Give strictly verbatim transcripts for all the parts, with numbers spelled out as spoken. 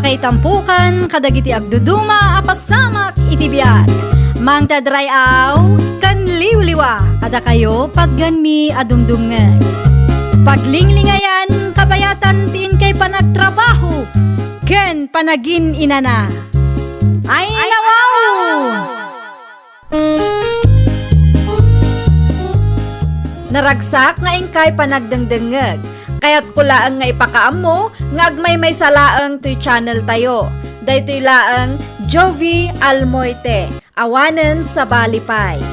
Itampukan kadagiti agduduma a pasamak iti biag. Mangted ray-aw ken liwliwa kadakayo patgenmi a dumdumngeg. Paglinglingayan, kabayatan ti inkay panagtrabaho ken panagin-inana. Ay, nawaw! Naragsak nga inkay panagdengdengngeg. Kayatko laeng nga ipakaammo nga agmaymaysa laeng toy channel tayo. Daytoy laeng Jovi Almoite, awanen sabali pay.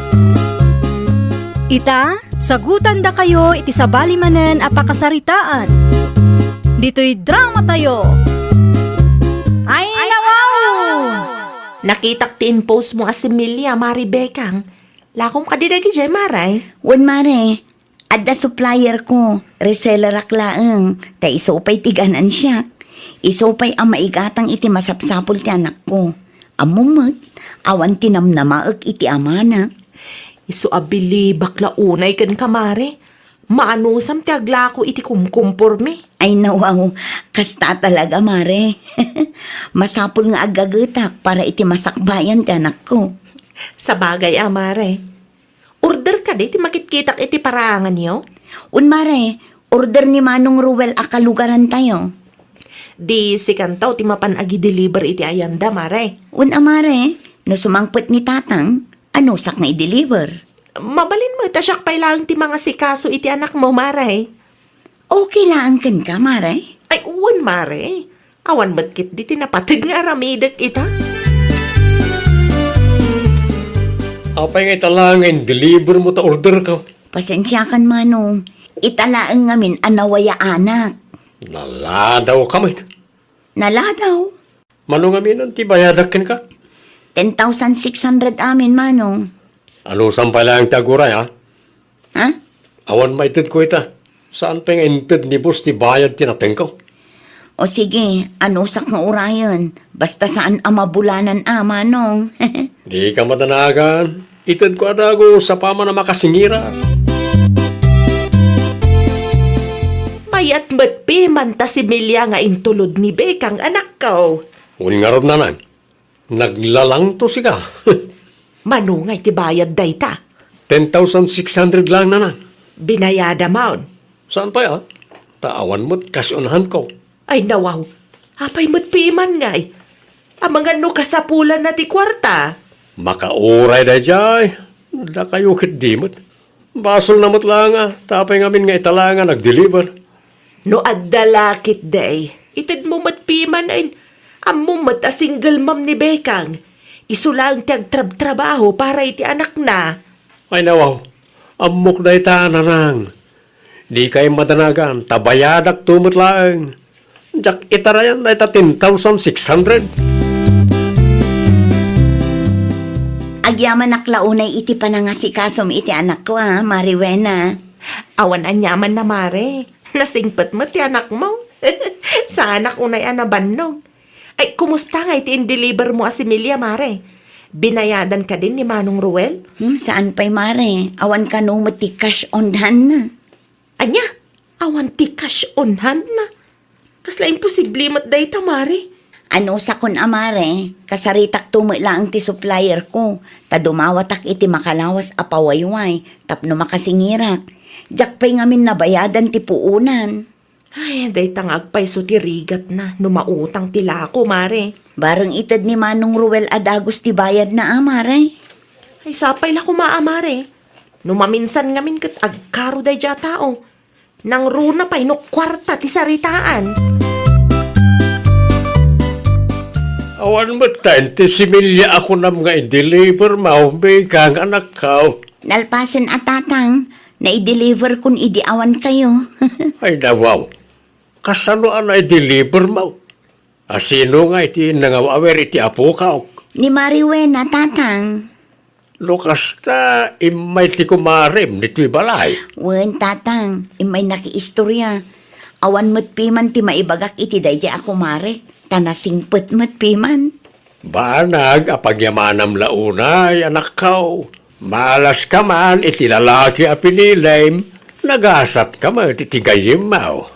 Ita, sagutandakayo iti sabali manen a pakasaritaan. Ditoy drama tayo. Ay, nawaw! Nakitak ti in-post mo a similya, Mari Bekang. Lakom kadi dagijay, Mare? Wen, Mare. Adda supplier ko, resellerak laeng, ta isu pay ti ganansiak. Isu pay a maigatang iti masapsapul ti anakko. Ammom met, awan ti namnamaek iti amana. Isu a bilibak la unay kenka, Mare. Maanusam ti aglako iti kumkumpormi. Ay, nawaw, kasta talaga, Mare. Masapul nga aggagetak para iti masakbayan ti anakko. Sabagay a, Mare. Order kadi ti makitkitak iti paraanganyo? Wen, Mare, order ni Manong Ruel a kalugarantayo. Di sikanto ti mapan agi-deliver iti ayanda, Mare? Wen a, Mare, no sumangpet ni Tatang, anusak nga i-deliver? Mabalin met ta siak pay laeng ti mangasikaso iti anakmo, Mare. Okay laeng kenka, Mare? Ay, wen, Mare. Awan met ketdi ti napateg nga aramidek ita. Apay nga ita laeng nga in-deliver mo ta order ko? Pasensiakan, Manong. Ita laeng ngamin a nawayaanak. Naladawka met. Naladaw? Mano ngamin ti bayadak kenka? Ten thousand six hundred amin, Manong. Anusam pay laeng ti aguray, ha? Ha? Awan maitedko ita. Saan pay nga inted ni boss ti bayad ti natengko? O sige, anusak nga urayen. Basta saan a mabulanan a, Manong. Dika madanagan. Itedko a dagus apaman a makasingirak. Mayat met piman ta similya nga intulod ni Bekang, anakko. Wen ngarud, Nanang. Naglalangto sika. Mano ngay ti bayad dayta? Ten thousand six hundred laeng, Nanang. Binayadam on? Saan pay a? Ta awan met cash on hand ko. Ay, nawaw. Apay met piman ngay? Amangan no kasapulanna ti kuarta? Makauray daydiay. Dakayo ketdi met. Basolna met laeng a, ta apay ngamin nga ita laeng a nag-deliver? No adda la ketdi, itedmo met piman, ay, ammom met a single mom ni Bekang. Isu laeng ti agtrabtrabaho para iti anakna. Ay, nawaw, ammok dayta, Nanang. Dikay madanagan, ta bayadakto met laeng. Diak itarayan dayta ten thousand six hundred. Agyamanak la unay iti panangasikasom iti anakko a, Mari Wena. Awan aniamanna, Mare. Nasingpet met ti anakmo. Saanak unay a nabannog. Ay, kumusta ngay ti in-deliver mo a similya, Mare? Binayadan kadin ni Manong Ruel? Hmm, saan pay, Mare. Awan kano met ti cash on hand na. Ania? Awan ti cash on hand na? Kasla imposible met dayta, Mare. Anusakon a, Mare, kasaritakto met laeng ti supplier ko, ta dumawatak iti makalawas a pawayway tapno makasingirak. Diak pay ngamin nabayadan ti puonan. Ay, dayta nga agpayso ti rigatna no mautang ti lako, Mare. Bareng ited ni Manong Ruel a dagus ti bayadna a, Mare. Ay, sapay la koma a, Mare. No maminsan ngamin ket agkaro daydiay a tao. Nangruna pay no kuarta ti saritaan. Awan met ta ti similya a kunam nga i-deliver mo, Bekang, anakko. Nalpasen a, Tatang, nai-deliver kon idi awan kayo. Ay, nawaw. Kasano a nai-deliver mo? A, sino ngay ti nangaw-awer iti apok? Ni Mari Wena, Tatang. No kasta, immay ti kumarem ditoy balay. Wen, Tatang, immay nakiistorya. Awan met piman ti maibagak iti daydiay a kumarek, ta nasingpet met piman. Banag a pagyamanam la unay, anakko. Maalaska man iti lalaki a pinilim, nagasatka met iti gayyemmo.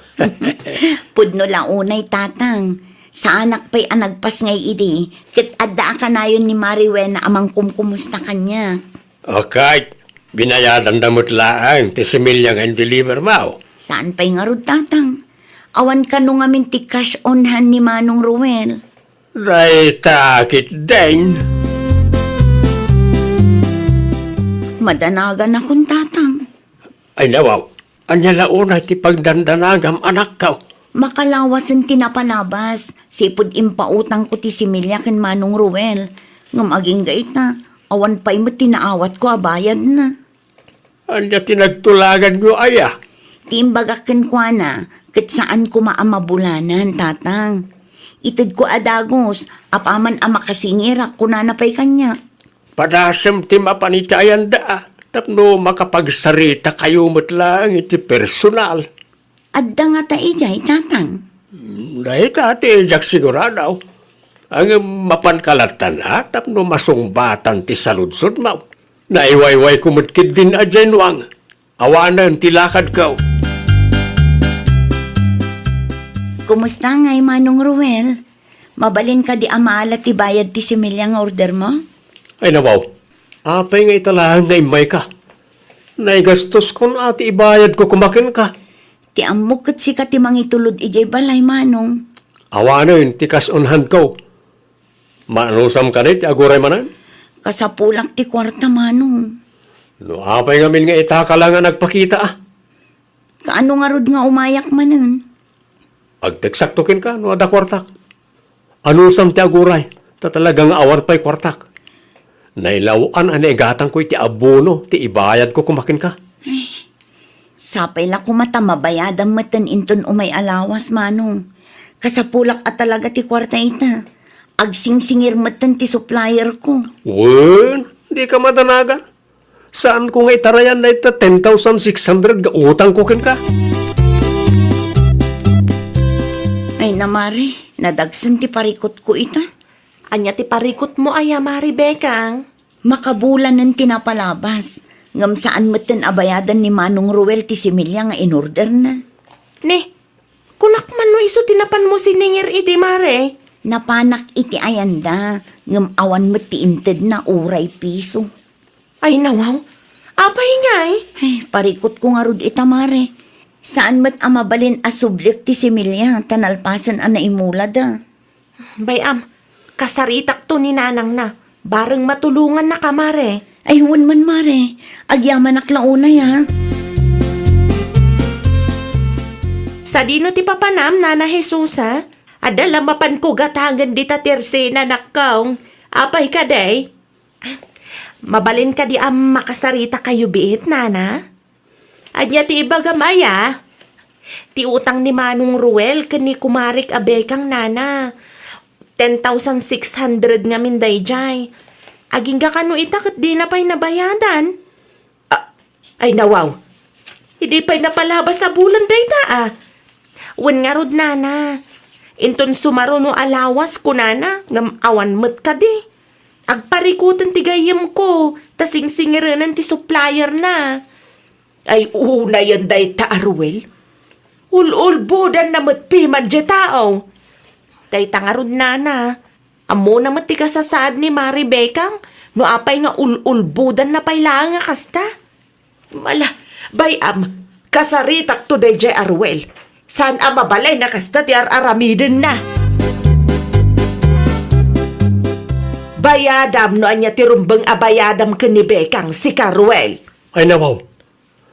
Pudno la unay, Tatang. Saanak pay a nagpasngay idi, ket adda a kanayon ni Mari Wena a mangkumkumusta kaniak. Okay, binayadanda met laeng ti similya nga in-deliver mo. Saan pay ngarud, Tatang? Awan kano ngamin ti cash on hand ni Manong Ruel. Dayta ketdin. Madanaganakon, Tatang. Ay, nawaw. Ania la unay ti pagdandanagam, anakko? Makalawasen ti napalabas. Sipud impautangko ti similya ken Manong Ruel. Ngem agingga ita, awan pay met ti naawatko a bayadna. Ania ti nagtulaganyo aya? Ti imbagak kenkuana, ket saan koma a mabulanan, Tatang. Itedko a dagus, apaman a makasingirak, kunana pay kaniak. Padasem ti mapan iti ayanda, tapno makapagsaritakayo met laeng iti personal. Adda ngata idiay, Tatang? Hmm, dayta ti diak sigurado. Ngem mapanka lattan a tapno masungbatan ti saludsodmo. Naiwaywayko met ketdin a Januang. Awanen ti lakadko. Kumusta ngay, Manong Ruel? Mabalin kadi a maala ti bayad ti similya nga ordermo? Ay, nawaw. Apay nga ita laeng nga immayka? Naigastoskon a ti ibayadko koma kenka. Ti ammok ket sika ti mangitulod idiay balay, Manong. Awanen ti cash on handko. Maanusam kadi ti aguray manen? Kasapulak ti kuarta, Manong. No apay ngamin nga itaka la nga nagpakita, a? Kaano ngarud nga umayak manen? Agteksakto kenka no adda kuartak. Anusam ti aguray, ta talaga nga awan pay kuartak. Nailaw-an a naigatangko iti abono ti ibayadko koma kenka. Sapay la koma ta mabayadam metten inton umay a lawas, Manong. Kasapulak a talaga ti kuarta ita. Agsingsingir metten ti supplierko. Wen, dika madanagan. Saanko nga itarayan dayta ten thousand six hundred nga utangko kenka. Ay na, Mare, nadagsen ti parikutko ita. Ania ti parikutmo aya, Mare Bekang? Makabulanen ti napalabas, ngem saan metten a bayadan ni Manong Ruel ti similya nga inorderna. Ne, kunak man no isu ti napanmo siningir idi, Mare? Napanak iti ayanda, ngem awan met ti intedna uray piso. Ay, nawaw. Apay ngay? Ay, parikutko ngarud ita, Mare. Saan met a mabalin a subliek ti similya ta nalpasen a naimulada. Bay-am, kasaritakto ni nanangna. Bareng matulongannaka, Mare. Ay, wen man, Mare. Agyamanak la unay, a. Sadino ti papanam, Nana Jesusa? Adda la mapanko gatangen dita ti ersena, nakkong. Apay kadi? Mabalin kadi a makasaritakayo biit, Nana? Ania ti ibagam aya? Ti utang ni Manong Ruel ken ni kumarek a Bekang, Nana. Ten thousand six hundred ngamin daydiay. Agingga kano ita ket dina pay nabayadan. Ah, ay, nawaw. Idi pay napalabas a bulan dayta, a. Wen ngarud, Nana. Inton sumaruno a lawas, kunana, ngem awan met kadi. Agparikuten ti gayyemko, ta singsingirenen ti supplierna. Ay, unayen dayta a Ruel. Ul-ulbodanna met piman diay tao. Dayta ngarud, Nana. Ammona met ti kasasaad ni Mari Bekang no apay nga ul-ulbodanna pay laeng a kasta. Mala, bay-am, kasaritakto daydiay a Ruel. Saan a mabalin a kasta ti ar-aramidenna. Bayadam no ania ti rumbeng a bayadam ken ni Bekang, sika, Ruel. Ay, nawaw.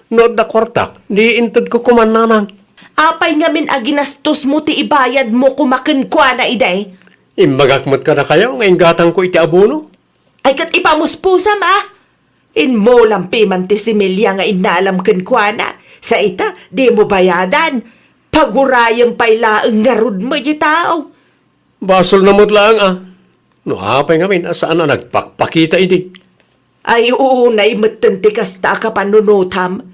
No adda kuartak, di intedko koma, nanang. Apay ngamin a ginastosmo ti ibayadmo koma kenkuana idi? Imbagak met kadakayo nga inggatangko iti abono. Ay, ket ipamuspusam, a? Immulam piman ti similya nga innalam kenkuana. Sa ita, dimo bayadan. Pagurayem pay laeng ngarud met diay tao. Basolna met laeng, a. No apay ngamin a saan a nagpakpakita idi? Ay, unay metten ti kasta a kapanunotam.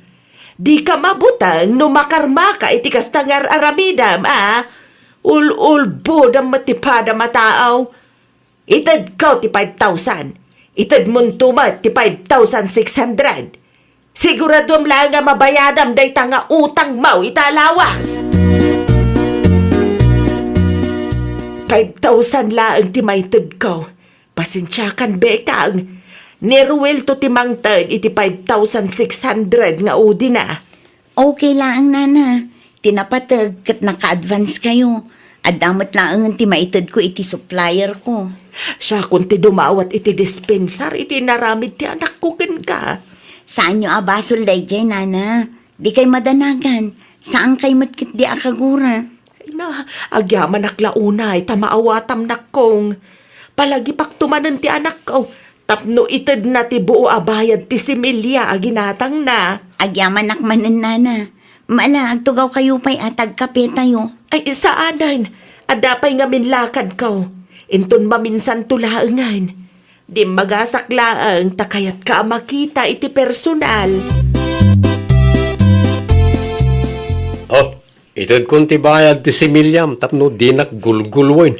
Dika mabuteng no makarmaka iti kasta nga ar-aramidem, a? Ul-ulbodam met ti padam a tao. Itedko ti five thousand. Itedmonto met ti five thousand six hundred. Siguraduem laeng a mabayadam dayta nga utangmo ita a lawas. Five thousand laeng ti maitedko. Pasensiakan, Bekang. Ni Ruelto ti mangted iti five thousand six hundred nga udina. Okay laeng, Nana. Ti napateg ket naka-advance kayo. Adda met laengen ti maitedko iti supplier ko. Siakon ti dumawat iti dispensar iti inaramid ti anakko kenka. Saanyo a basol daydiay, Nana. Dikay madanagan. Saankay met ketdi a kagura. Ay na, agyamanak la unay ta maawatam, nakkong. Palagipak to manen ti anakko tapno itedna ti buo a bayad ti similya a ginatangna. Agyamanak manen, Nana. Mala, agtugaw kayo pay a tagkapetayo. Ay, saanen. Adda pay ngamin lakadko. Inton maminsanto laengen. Dimmagasak laeng ta kayatka a makita iti personal. Oh, itedkon ti bayad ti similyam tapno dinak gulguluen.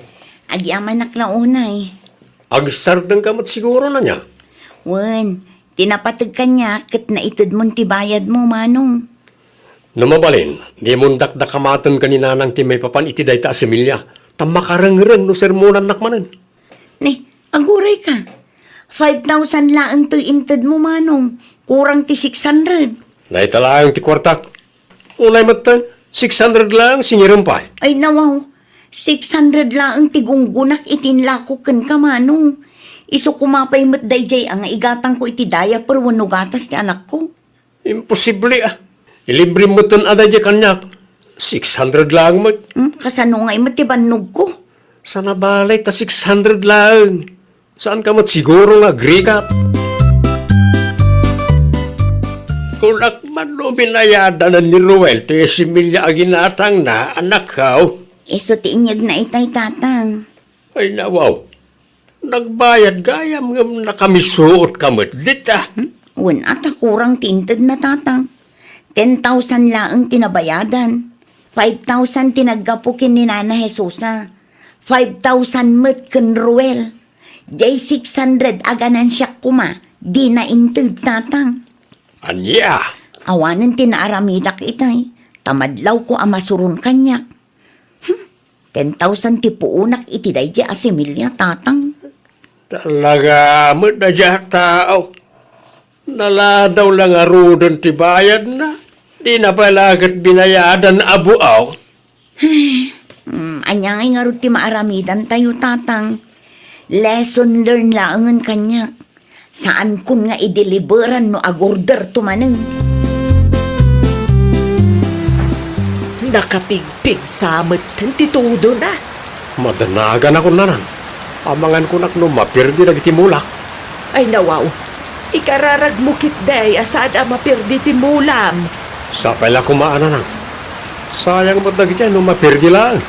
Agyamanak la unay. Agsardengka met siguro, ania? Wen, ti napateg kaniak ket naitedmon ti bayadmo, Manong. No mabalin, dimon dakdakamaten ken ni Nanang ti maipapan iti dayta a similya, ta makarengreng no sermonannak manen. Ni, agurayka. Five thousand laeng toy intedmo, Manong. Kurang ti six hundred. Dayta laeng ti kuartak. Unay metten, six hundred laeng, sinirem pay. Ay, nawaw. Six hundred laeng ti gunggunak iti inlako kenka, Manong. Isu koma pay met daydiay a nga igatangko iti diaper wenno gatas ti anakko. Imposible, a. Ilibrem metten a daydiay kaniak. Six hundred laeng met. Hmm, kasano ngay met ti bannogko? Sana balay ta six hundred laeng. Saanka met siguro nga agrika? Kunak man no binayadanan ni Ruel ti similya a ginatangna, anakko. Isu ti inyegna itay, Tatang. Ay, nawaw. Nagbayad gayam ngem nakamisuotka met dita. Hmm? Wen, ata kurang ti intedna, Tatang. Ten thousand laeng ti nabayadan. Five thousand ti naggapu ken ni Nana Jesusa. Five thousand met ken Ruel. Diay six hundred a ganansiak koma, dina inted, Tatang. Ania? Awanen ti naaramidak itay, ta madlawko a masuron kaniak. Hmm, ten thousand ti puonak iti daydiay a similya, Tatang. Talaga met daydiay a tao. Naladaw la ngaruden ti bayadna. Dina pay la ket binayadan a buaw. Hmm, ania ngay ngarud ti maaramidantayo, Tatang? Lesson learned laengen kaniak. Saankon nga ideliberan no agorderto manen. Nakapigpigsa met ti tudona. Madanagan ako, Nanang. Amangan kunak no maperdi dagiti mulak. Ay, nawaw. Ikararagmo ketdi a saan a maperdi ti mulam. Sapay la koma, Nanang. Sayang met dagiti no maperdi laeng.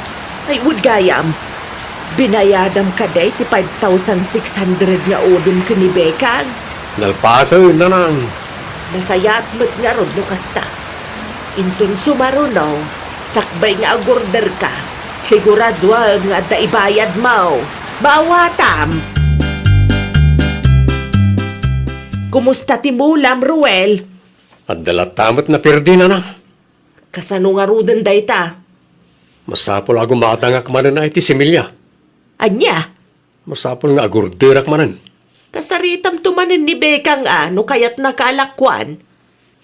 Ay, wen gayam. Binayadam kadi ti five thousand six hundred nga udim ken ni Bekang? Nalpasen, Nanang. Nasayaat met ngarud no kasta. Inton sumaruno, sakbay nga agorderka, siguraduam nga adda ibayadmo. Maawatam! Kumusta ti mulam, Ruel? Adda latta met naperdi, Nanang. Kasano ngaruden dayta? Masapul a gumatangak manen iti similya. Ania? Masapul nga agorderak manen. Kasaritamto manen ni Bekang a no kayatnaka a lakuan.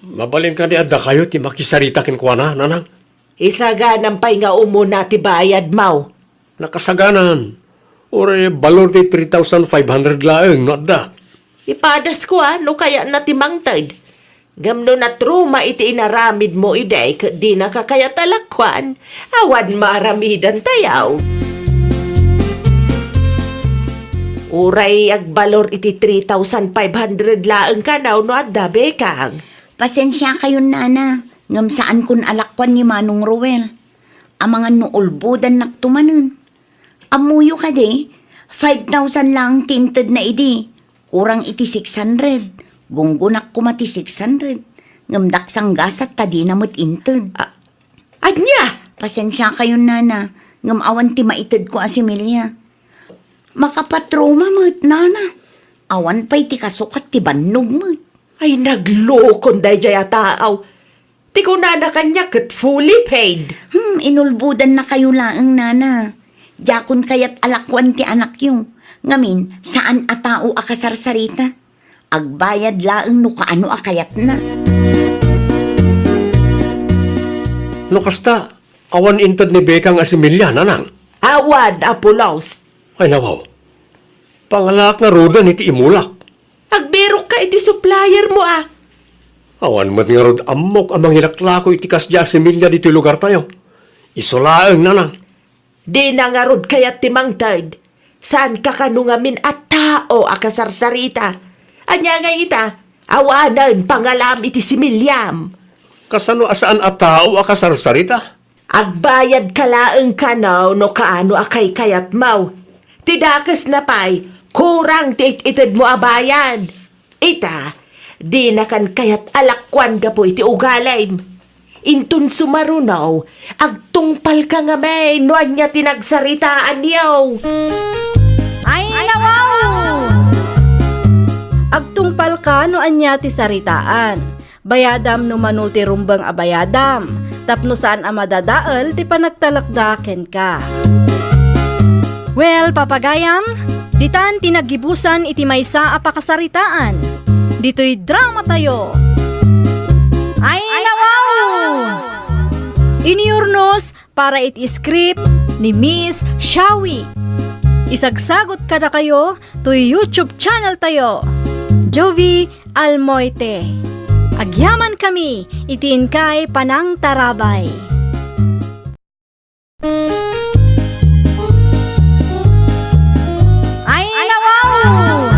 Mabalin kadi a dakayo ti makisarita kenkuana, Nanang? Isaganam pay nga umuna ti bayadmo. Nakasaganan. Uray balor ti three thousand five hundred laeng no adda. Ipadasko a no kayatna ti mangted. Ngem no natruma iti inaramidmo idi ket dinaka kayat a lakuan, awan maaramidantayo. Uray agbalor iti three thousand five hundred laeng kano no adda, Bekang. Pasensiakayon, Nana, ngem saankon a lakuan ni Manong Roel. Amangan no ulbodannakto manen. Ammoyo kadi, five thousand laeng ti intedna idi. Kurang iti six hundred. Gunggonak koma ti six hundred. Ngem daksanggasat ta dina met inted. A-, ania? Pasensiakayon, Nana, ngem awan ti maitedko a similya. Makapatruma met, Nana. Awan pay ti kasukat ti bannog met. Ay, naglokon daydiay a taaw. Ti kunana kaniak ket fully paid. Hmm, inulbodannakayo laeng, Nana. Diakon kayat a lakuan ti anakyo. Ngamin, saan a tao a kasarsarita. Agbayad laeng no kaano a kayatna. No kasta, awan inted ni Bekang a similya, nanang? Awan, Apolos. Ay, nawaw. Pangalaak ngaruden iti imulak. Agbirokka iti supplier mo, a. Awan met ngarud ammok a mangilaklako iti kasdiay a similya ditoy lugartayo. Isu laeng, nanang. Dina ngarud kayat ti mangted. Saanka kano ngamin a tao a kasarsarita. Ania ngay ita? Awanen pangalaam iti similiam. Kasano a saan a tao a kasarsarita? Agbayadka laeng kano no kaano a kaykayatmo. Ti dakesna pay, kurang ti it-itedmo a bayad. Ita, dinakan kayat a lakuan gapu iti ugalim. Inton sumaruno, agtungpalka ngamin no ania ti nagsaritaanyo. Ay, nawaw! Agtungpalka no ania ti saritaan. Bayadam no mano ti rumbeng a bayadam, tapno saan a madadael ti panagtalekda kenka. Well, papagayam, ditan ti naggibusan iti maysa a pakasaritaan. Ditoy dramatayo. Ay, nawaw! Iniurnos para iti script ni Miss Shawi. Isagsagot kadakayo toy YouTube channel tayo, Jovi Almoite. Agyamankami iti inkay panangtarabay. Ay, nawaw!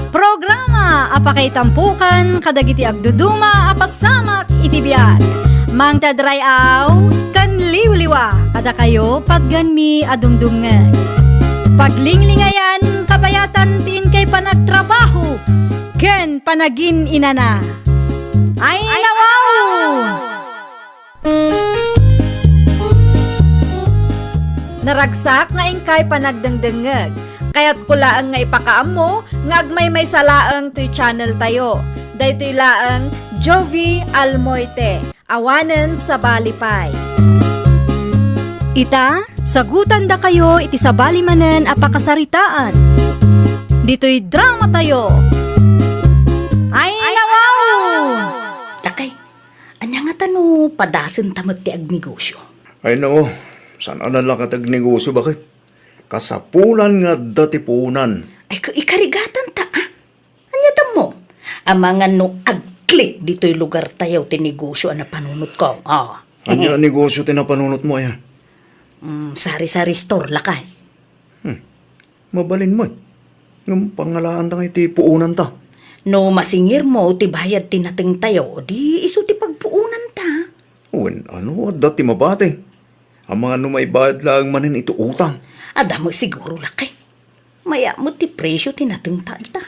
Programa a pakaitampokan kadagiti agduduma a pasamak iti biag. Mangted ray-aw ken liwliwa kadakayo patgenmi a dumdumngeg. Paglinglingayan, kabayatan ti inkay panagtrabaho ken panagin-inana. Ay, nawaw! Naragsak nga inkay panagdengdengngeg. Kayatko laeng nga ipakaammo nga agmaymaysa laeng toy channel tayo. Daytoy laeng Jovi Almoite, awanen sabali pay. Ita, sagutandakayo iti sabali manen a pakasaritaan. Ditoy dramatayo. Ay, nawaw! Lakay, ania ngata no padasenta met ti agnegosio? Ay, nao, saan a nalakat agnegosio, baket? Kasapulan nga adda ti puonan. Ay, ka-, ikarigatanta, a? Ania tammo? Amangan no agklik ditoy lugartayo ti negosio a napanunotko. Ah. Ania a negosio ti napanunotmo, aya? Mm, sari-sari store, lakay. Hmm. Mabalin met. Ngem pangalaanta ngay ti puonanta. No masingirmo ti bayad ti natengtayo, di isu ti pagpuonanta. Wen, ano, adda ti mabati. Amangan no maibayad laeng manen iti utang. Adda met siguro, lakay. Mayat met ti presio ti natengta ita.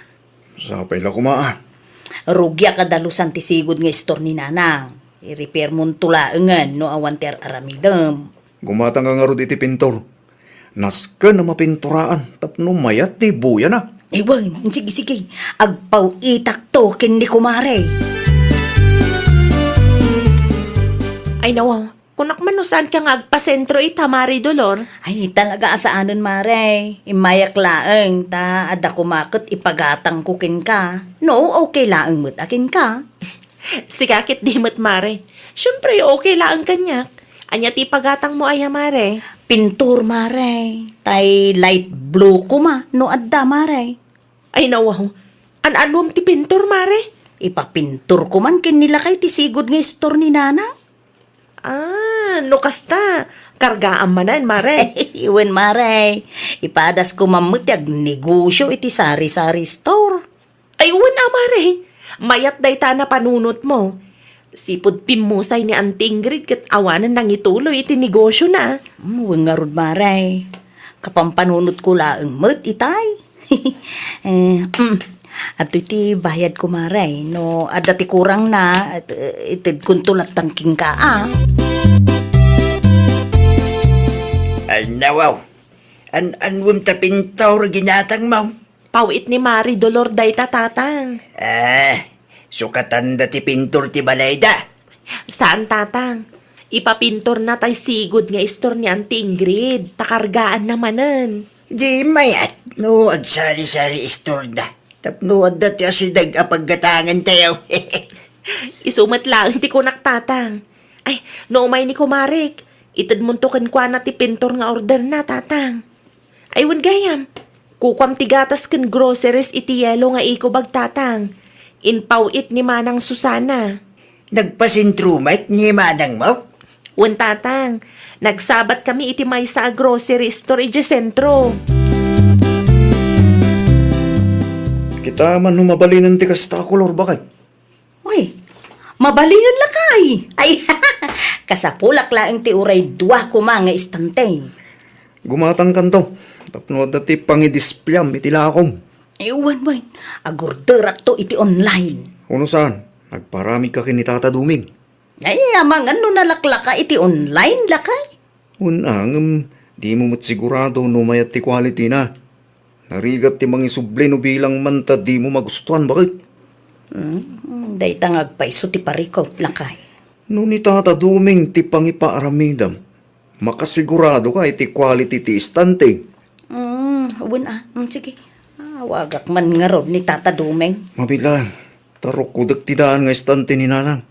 Sapay la koma, a. Rugiak a dalusan ti sigud nga istor ni Nanang. I-repairmonto laengen no awan ti ar-aramidem. Gumatangka ngarud iti pintor. Nasken a mapinturaan tapno mayat ti buyana. Ay, wen, sige, sige. Agpaw-itakto ken ni kumare. Ay, nawa, kunak man no saanka nga agpasentro ita, Mare Dolor. Ay, talaga a saanen, Mare. Immayak laeng, ta adda koma ket ipagatangko kenka. No, okay laeng met a kenka. Sika ket di met, Mare. Siempre, okay laeng kaniak. Ania ti ipagatangmo aya, Mare? Pintor, Mare. Tay light blue koma, no adda, Mare. Ay, nawaw. An-anuem ti pintor, Mare? Ipapintorko man ken ni lakay ti sigud nga istor ni Nana. Ah, no kasta, kargaam manen, Mare. Wen, Mare. Ipadasko man met ti agnegosio iti sari-sari store. Ay, wen a, Mare. Mayat dayta a napanunotmo. Sipud pimmusay ni Auntie Ingrid ket awanen nangituloy iti negosiona. Mm, wen ngarud, Mare. Kapampanunotko laeng met itay. Eh, mm. Adtoy ti bayadko, Mare. No adda ti kurangna, et-, itedkonto latta kenka, a. Ay, nawaw. An-anuem ta pintor a ginatangmo? Paw-it ni Mare Dolor dayta, Tatang. Ah, sukatanda ti pintor ti balayda? Saan, Tatang. Ipapintorna tay sigud nga istor ni Auntie Ingrid, ta kargaanna manen. Di mayat no agsari-sari istorda. Tapno adda ti asideg a paggatangan tayo. Isu met laeng ti kunak, Tatang. Ay, no umay ni kumarik, itedmonto kenkuana ti pintor nga orderna, Tatang. Ay, wen gayam. Kukuam ti gatas ken groceries iti yelo nga ikubag, Tatang. Inpaw-it ni Manang Susana. Nagpasentro met ni manangmo? Wen, Tatang. Nagsabat kami iti maysa a grocery store iti sentro. Kita man no mabalinen ti kasta a kolor, bakay? Uy, mabalinen lakay. Ay, kasapulak laeng ti uray dua koma nga istante. Gumatangkanto, tapno adda ti pangidisplay-am iti lakom. Ay, wen, wen. Agorderakto iti online. Uno saan, agparamidka ken ni Tata Duming. Ay, amangan no nalaklaka iti online, lakay. Wen, ngem dimo met sigurado no mayat ti quality-na. Narigat ti mangisubli no bilang man ta dimo magustuan, baket. Hmm, dayta nga agpayso ti parikut, lakay. No ni Tata Duming ti pangiparamidam, makasiguradoka iti quality ti istante. Hmm, wen a. Hmm, sige. Awagak man ngarud ni Tata Duming. Mabiit laeng, ta rukkodek ti daan nga istante ni Nanang.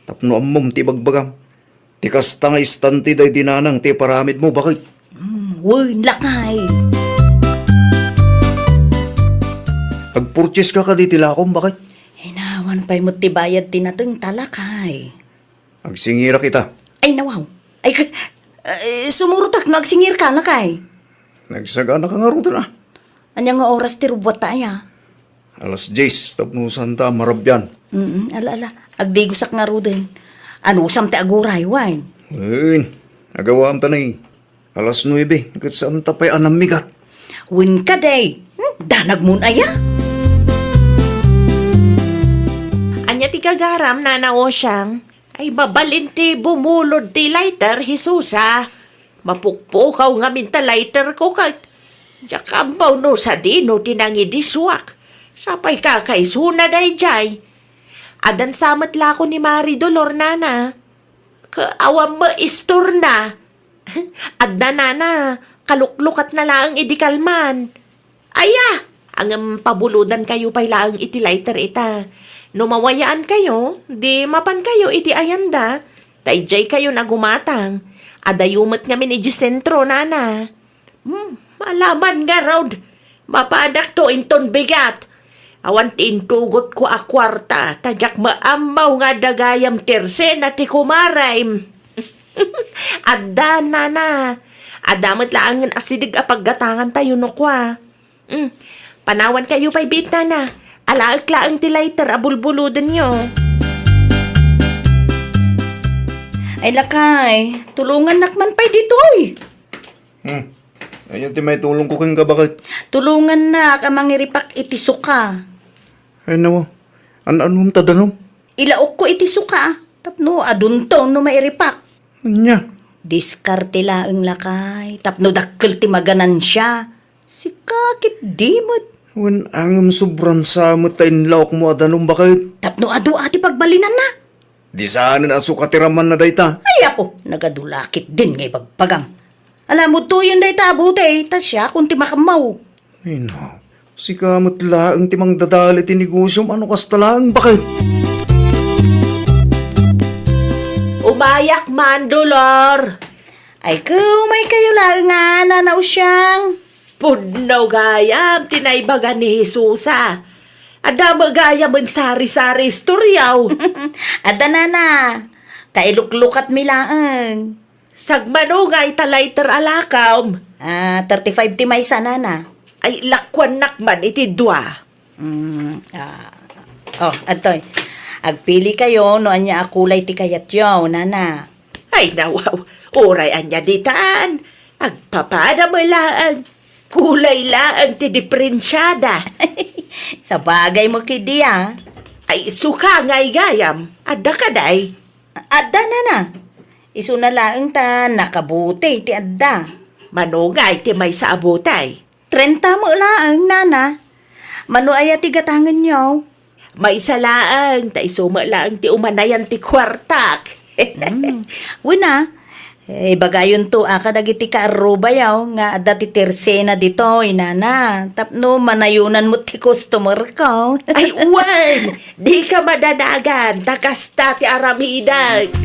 Tapno ammom ti ibagbagam. Ti kasta nga istante daydi Nanang ti iparamidmo, baket. Hmm, wen, lakay. Agpurchase ka kadi ti lakom, baket? Ay, awan pay met ti bayad ti natengta, lakay. Agsingirak ita. Ay, nawaw. Ay, ka-, eh, sumurotak no agsingirka, lakay. Nagsagana ka ngaruden, a. Ania nga oras ti rubbuatta aya? Alas dies, tapno saanta a marabian. Mm, ala, ala. Agdigosak ngaruden. Anusam ti aguray, wen? Wen, agawam ta nay. Alas nuebe, ket saanta pay a nammigat. Wen kadi. Hmm, danagmon aya? Ania ti gagaram, Nana Osiang? Ay, mabalin ti bumulod ti lighter, Jesusa. Mapukpukaw ngamin ta lighterko ket. Diak ammo no sadino ti nangidisuak. Sapay kakaisuna daydiay. Addan sa met lako ni Mari Dolor, Nana. Ka-, awan met istorna. Adda, Nana, kaluklukatna laeng idi kalman. Aya, ngem pabulodankayo pay laeng iti lighter ita. No mawayaankayo, di mapankayo iti ayanda, ta idiaykayon a gumatang. Adayo met ngamin iti sentro, Nana. Hmm, ala man ngarud. Mapadakto inton bigat. Awan ti intugotko a kuarta, ta diak maammo nga adda gayam ti ersena ti kumarem. Adda, Nana. Adda met laengen asideg a paggatangantayo no kua. Hmm. Panawankayo pay biit, Nana. Alaek laeng ti lighter a bulbulodenyo. Ay, lakay, tulongannak man pay ditoy. Hmm. Ania ti maitulongko kenka, baket? Tulongannak a mangiripak iti suka. Ay, nawa. An-anom ta danom? Ilaokko iti suka, a. Tapno adunto no mairipak. Ania? Diskarte laeng, lakay. Tapno dakkel ti maganansia. Sika ket di met. Wen, ngem sobran sa met ta inlaokmo a danom, baket. Tapno adu a ti pagbalinanna. Di saanen a suka ti ramanna dayta. Ay, apo, nagadu la ketdin nga ibagbagam. Ala, mudtoyen dayta a butey, ta siakon ti makammaw. Ay, no. Sika met laeng ti mangdadal iti negosiom, a no kasta laeng, baket. Umayak man, Dolor. Ay, kumaykayo laeng a, Nana Usyang. Pudno gayam ti naibaga ni Jesusa. Adda met gayamen sari-sari istoryaw. Adda, Nana. Kailuklukatmi laeng. Sagmano nga ita lighter a lakam? Ah, thirty-five ti maysa, Nana. Ay, lakuannak man iti dua. Mm, ah. Oh, adtoy. Agpilikayo no ania a kulay ti kayatyo, Nana. Ay, nawaw. Uray ania ditan. Agpapada met laeng. Kulay laeng ti diferensiada. Sabagay mo kidi, a. Ay, suka ngay gayam. Adda kadi? Adda, Nana. Isuna laeng ta nakabutey ti adda. Mano ngay ti maysa a butey? Trenta met laeng, Nana. Mano aya ti gatangenyo? Maysa laeng, ta isu met laeng ti umanayan ti kuartak. Mm. Wen a, eh, ibagayonto a kadagiti kaarrubayo nga adda ti tersena ditoy, nana, tapno manayonanmo ti customerko. Ay, wen! Dika madanagan, ta kasta ti aramidek.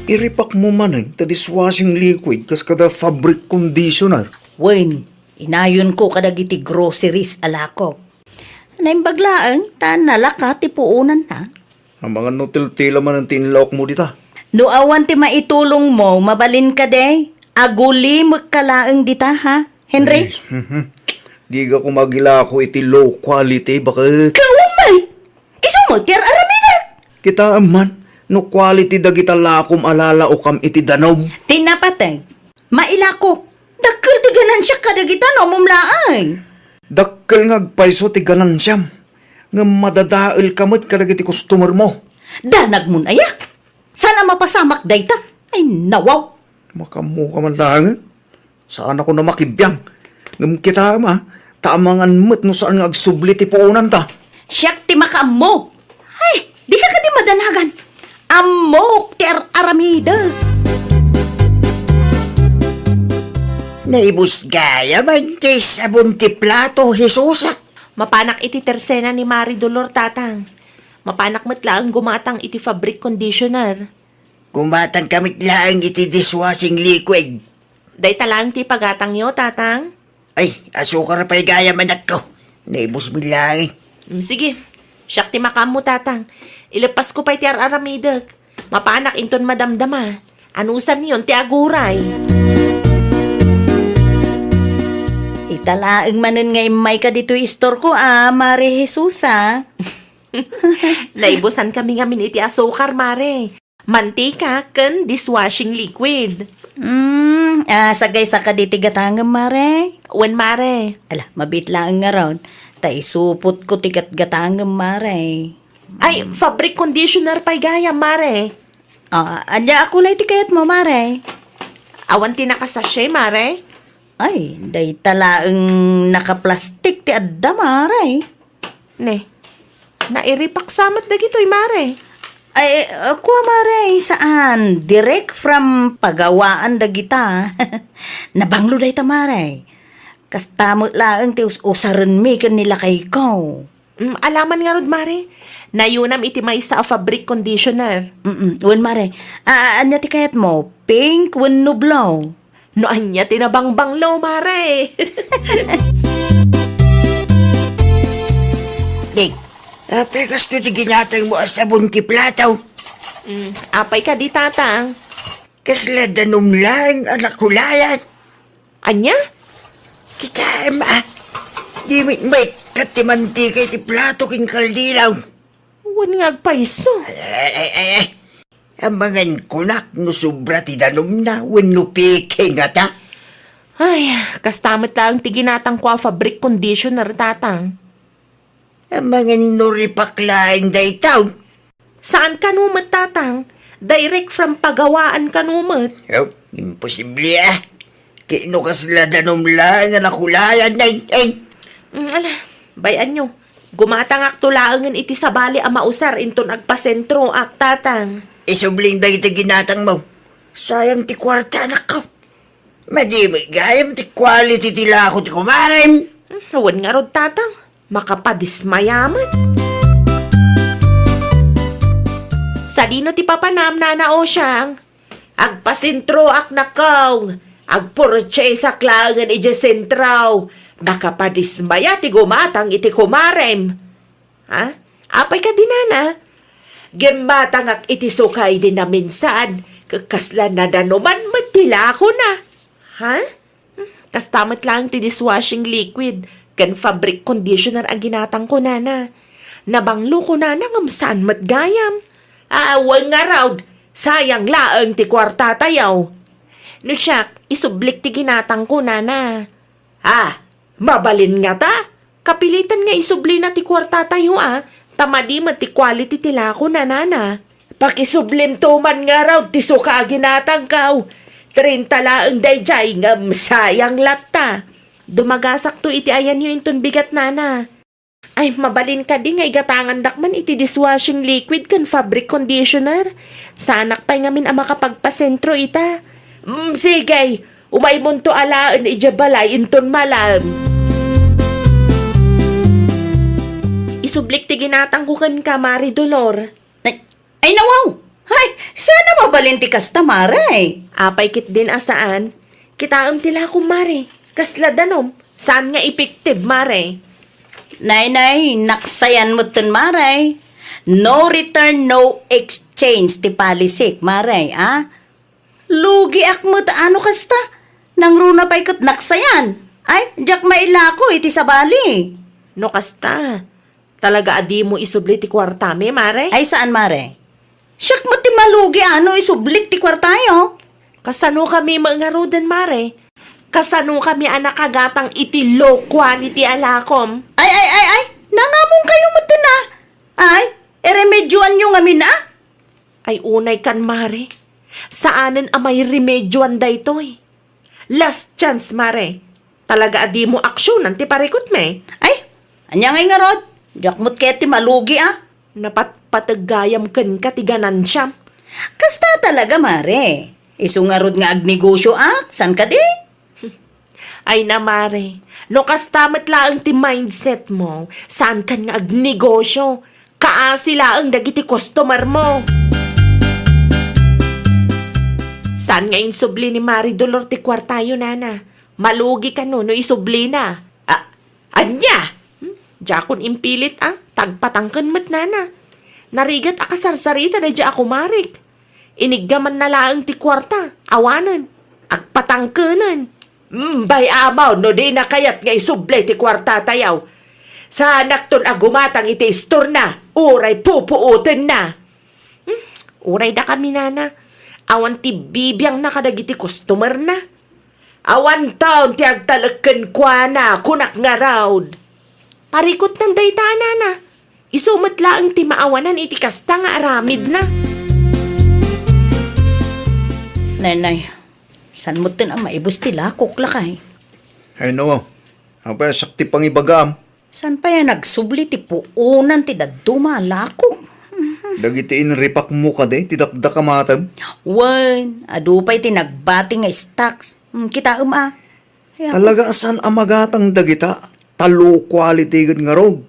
Iripakmo manen ti dishwashing liquid kas kada fabric conditioner. Wen, inayonko kadagiti groceries a lakok. Naimbag laeng ta nalaka ti puonanna. Amangan no tiltila manen ti inlawkmo dita. No awan ti maitulongmo, mabalin kadi? Agulimekka laeng dita, ha, Henry? Ay, mhm. Diak koma agilako iti low quality, baket. Kaumay! Isu met ti ar-aramidek! Kitaem man, no quality dagita lakom a lalaokam iti danum. Ti napateg, mailako. Dakkel ti ganansiak kadagita no ammom laeng. Dakkel nga agpayso ti ganansiam, ngem madadaelka met kadagiti customermo. Danagmon aya? Saan a mapasamak dayta? Ay, nawaw! Makaammoka man laengen. Saanakon a makibiang. Ngem kitaem a, ta amangan met no saan nga agsubli ti puonanta. Siak ti makaammo. Ay, dika kadi madanagan. Ammok ti ar-aramidek. Naibus gayam ti sabon ti plato, Jesus, a. Mapanak iti tersena ni Mari Dolor, Tatang. Mapanak met laeng gumatang iti fabric conditioner. Gumatangka met laeng iti dishwashing liquid. Dayta laeng ti ipagatangyo, Tatang? Ay, asukar pay gayam, anakko. Naibus met laeng. Mm, sige. Siak ti makaammo, Tatang. Ileppasko pay ti ar-aramidek. Mapanak inton madamdama. Anusanyon ti aguray. Ita laeng manen nga immayka ditoy istorko a, Mare Jesusa. Naibusankami ngamin iti asukar, Mare. Mantika ken dishwashing liquid. Mm, ah, sagaysaka diti gatangem, Mare? Wen, Mare. Ala, mabiit laeng ngarud. Ta isupotko ti gatgatangem, Mare. Ay, fabric conditioner pay gayam, Mare. Ah, ania a kulay ti kayatmo, Mare? Awan ti nakasachet, Mare? Ay, dayta laeng nakaplastik ti adda, Mare. Ne, nairipak sa met dagitoy, Mare. Ay, uh, kua, Mare, saan. Direct from pagawaan dagita. Nabanglo dayta, Mare. Kasta met laeng ti us-usarenmi ken ni lakayko. Mm, alaman ngarud, Mare. Nayonam iti maysa a fabric conditioner. Mm-mm. Wen, Mare. Ah, ania ti kayatmo? Pink wenno blue? No ania ti nabangbanglo, Mare? Ding, apay kastoy ti ginatangmo a sabon ti plato? Mm, apay kadi, Tatang? Kasla danum laeng a nakulayan. Ania? Kitaem, a. Di met maikkat ti mantika iti plato ken kaldero. Wen nga agpayso. Ay, ay, ay, ay, ay. Amangan kunak no sobra ti danumna wenno peke ngata. Ay, kasta met laeng ti ginatangko a fabric conditioner, Tatang. Amangan no ripak laeng dayta. Saan kano met, Tatang. Direct from pagawaan kano met. Oh, imposible, a. Ket no kasla danum laeng a nakulayan, ay, ay. Mm, ala, bay-anyo. Gumatangakto laengen iti sabali a mausar inton agpasentroak, Tatang. Isubling dagiti ginatangmo. Sayang ti kuarta, anakko. Madi met gayam ti quality ti lako ti kumarem. Hmm, wen ngarud, Tatang. Makapadismaya met. Sadino ti papanam, Nana Osiang? Agpasentroak, nakko. Agpurtsesak laengen idiay sentro. Makapadismaya ti gumatang iti kumarem. Ha? Apay kadi, Nana? Gimmatangak iti suka idi naminsan, ket kasla nadanuman met ti lakona. Ha? Hmm, kasta met laeng ti dishwashing liquid ken fabric conditioner a ginatangko, Nana. Nabanglo, kunana, ngem saan met gayam. Awan ngarud, sayang laeng ti kuartatayo. No siak, isublik ti ginatangko, Nana. Ah, mabalin ngata? Kapilitan nga isublina ti kuartatayo, a, ta madi met ti quality ti lakona, Nana. Pakisublimto man ngarud ti suka a ginatangko. Trenta laeng daydiay ngem sayang latta. Dumagasakto iti ayanyo inton bigat, Nana. Ay, mabalin kadi nga igatangandak man iti dishwashing liquid ken fabric conditioner? Saanak pay ngamin a makapagpasentro ita. Mm, sige, umaymonto alaen idiay balay inton malam. Isublik ti ginatangko kenka, Mari Dolor. Ay, ay, nawaw! Ay, saan a mabalin ti kasta, Mare? Apay ketdin a saan? Kitaem ti lakom, Mare. Kasla danom. Saan nga effective, Mare? Nay, nay, naksayan metten, Mare. No return, no exchange ti policy, Mare, a? Lugiak met a no kasta. Nangruna pay ket naksayan. Ay, diak mailako iti sabali. No kasta, talaga a dimo isubli ti kuartami, Mare? Ay, saan, Mare? Siak met ti malugi a no isublik ti kuartayo. Kasanokami met ngaruden, Mare? Kasanokami a nakagatang iti low quality a lakom? Ay, ay, ay, ay! Nangamongkayo metten a! Ay, iremedyoanyo ngamin a! Ay, unay kan, Mare. Saanen a mairemedyoan daytoy. Last chance, Mare. Talaga a dimo aksionan ti parikutmi. Ay, ania ngay ngarud? Diak met ket ti malugi a. Napatpateg gayam kenka ti ganansiam. Kasta talaga, Mare. Isu ngarud nga agnegosioak, saan kadi? Ay na, Mare, no kasta met laeng ti mindset mo, saankan nga agnegosio. Kaasi laeng dagiti customer mo. Saan nga insubli ni Mari Dolor ti kuartayo, nana? Malugi kano no isublina? A-, ania? Hmm? Diakon impilit a, ta agpatangken met, nana. Narigat a kasarsarita daydiay a kumarik. Iniggamanna laeng ti kuarta, awanen, agpatangkenen. Mm, bay-am no dina kayat nga isubli ti kuartatayo. Saanakton a gumatang iti istorna, uray pupuotenna. Hmm, uray dakami, nana. Awan ti bibiangna kadagiti customerna. Awanton ti agtalek kenkuana, kunak ngarud. Parikutnan dayta, nana. Isu met laeng ti maawanan iti kasta nga aramidna. Nay, nay, saan metten a maibus ti lakok, lakay? Ay, no. Apay, siak ti pangibagam. Saan pay a nagsubli ti puonan ti dadduma a lakok? Dagiti inripakmo kadi ti dakdakamatem? Wen, adu pay ti nagbati nga stocks. Hmm, kitaem a. Ay, ako. Talaga a saan a magatang dagita, ta low quality gid ngarud.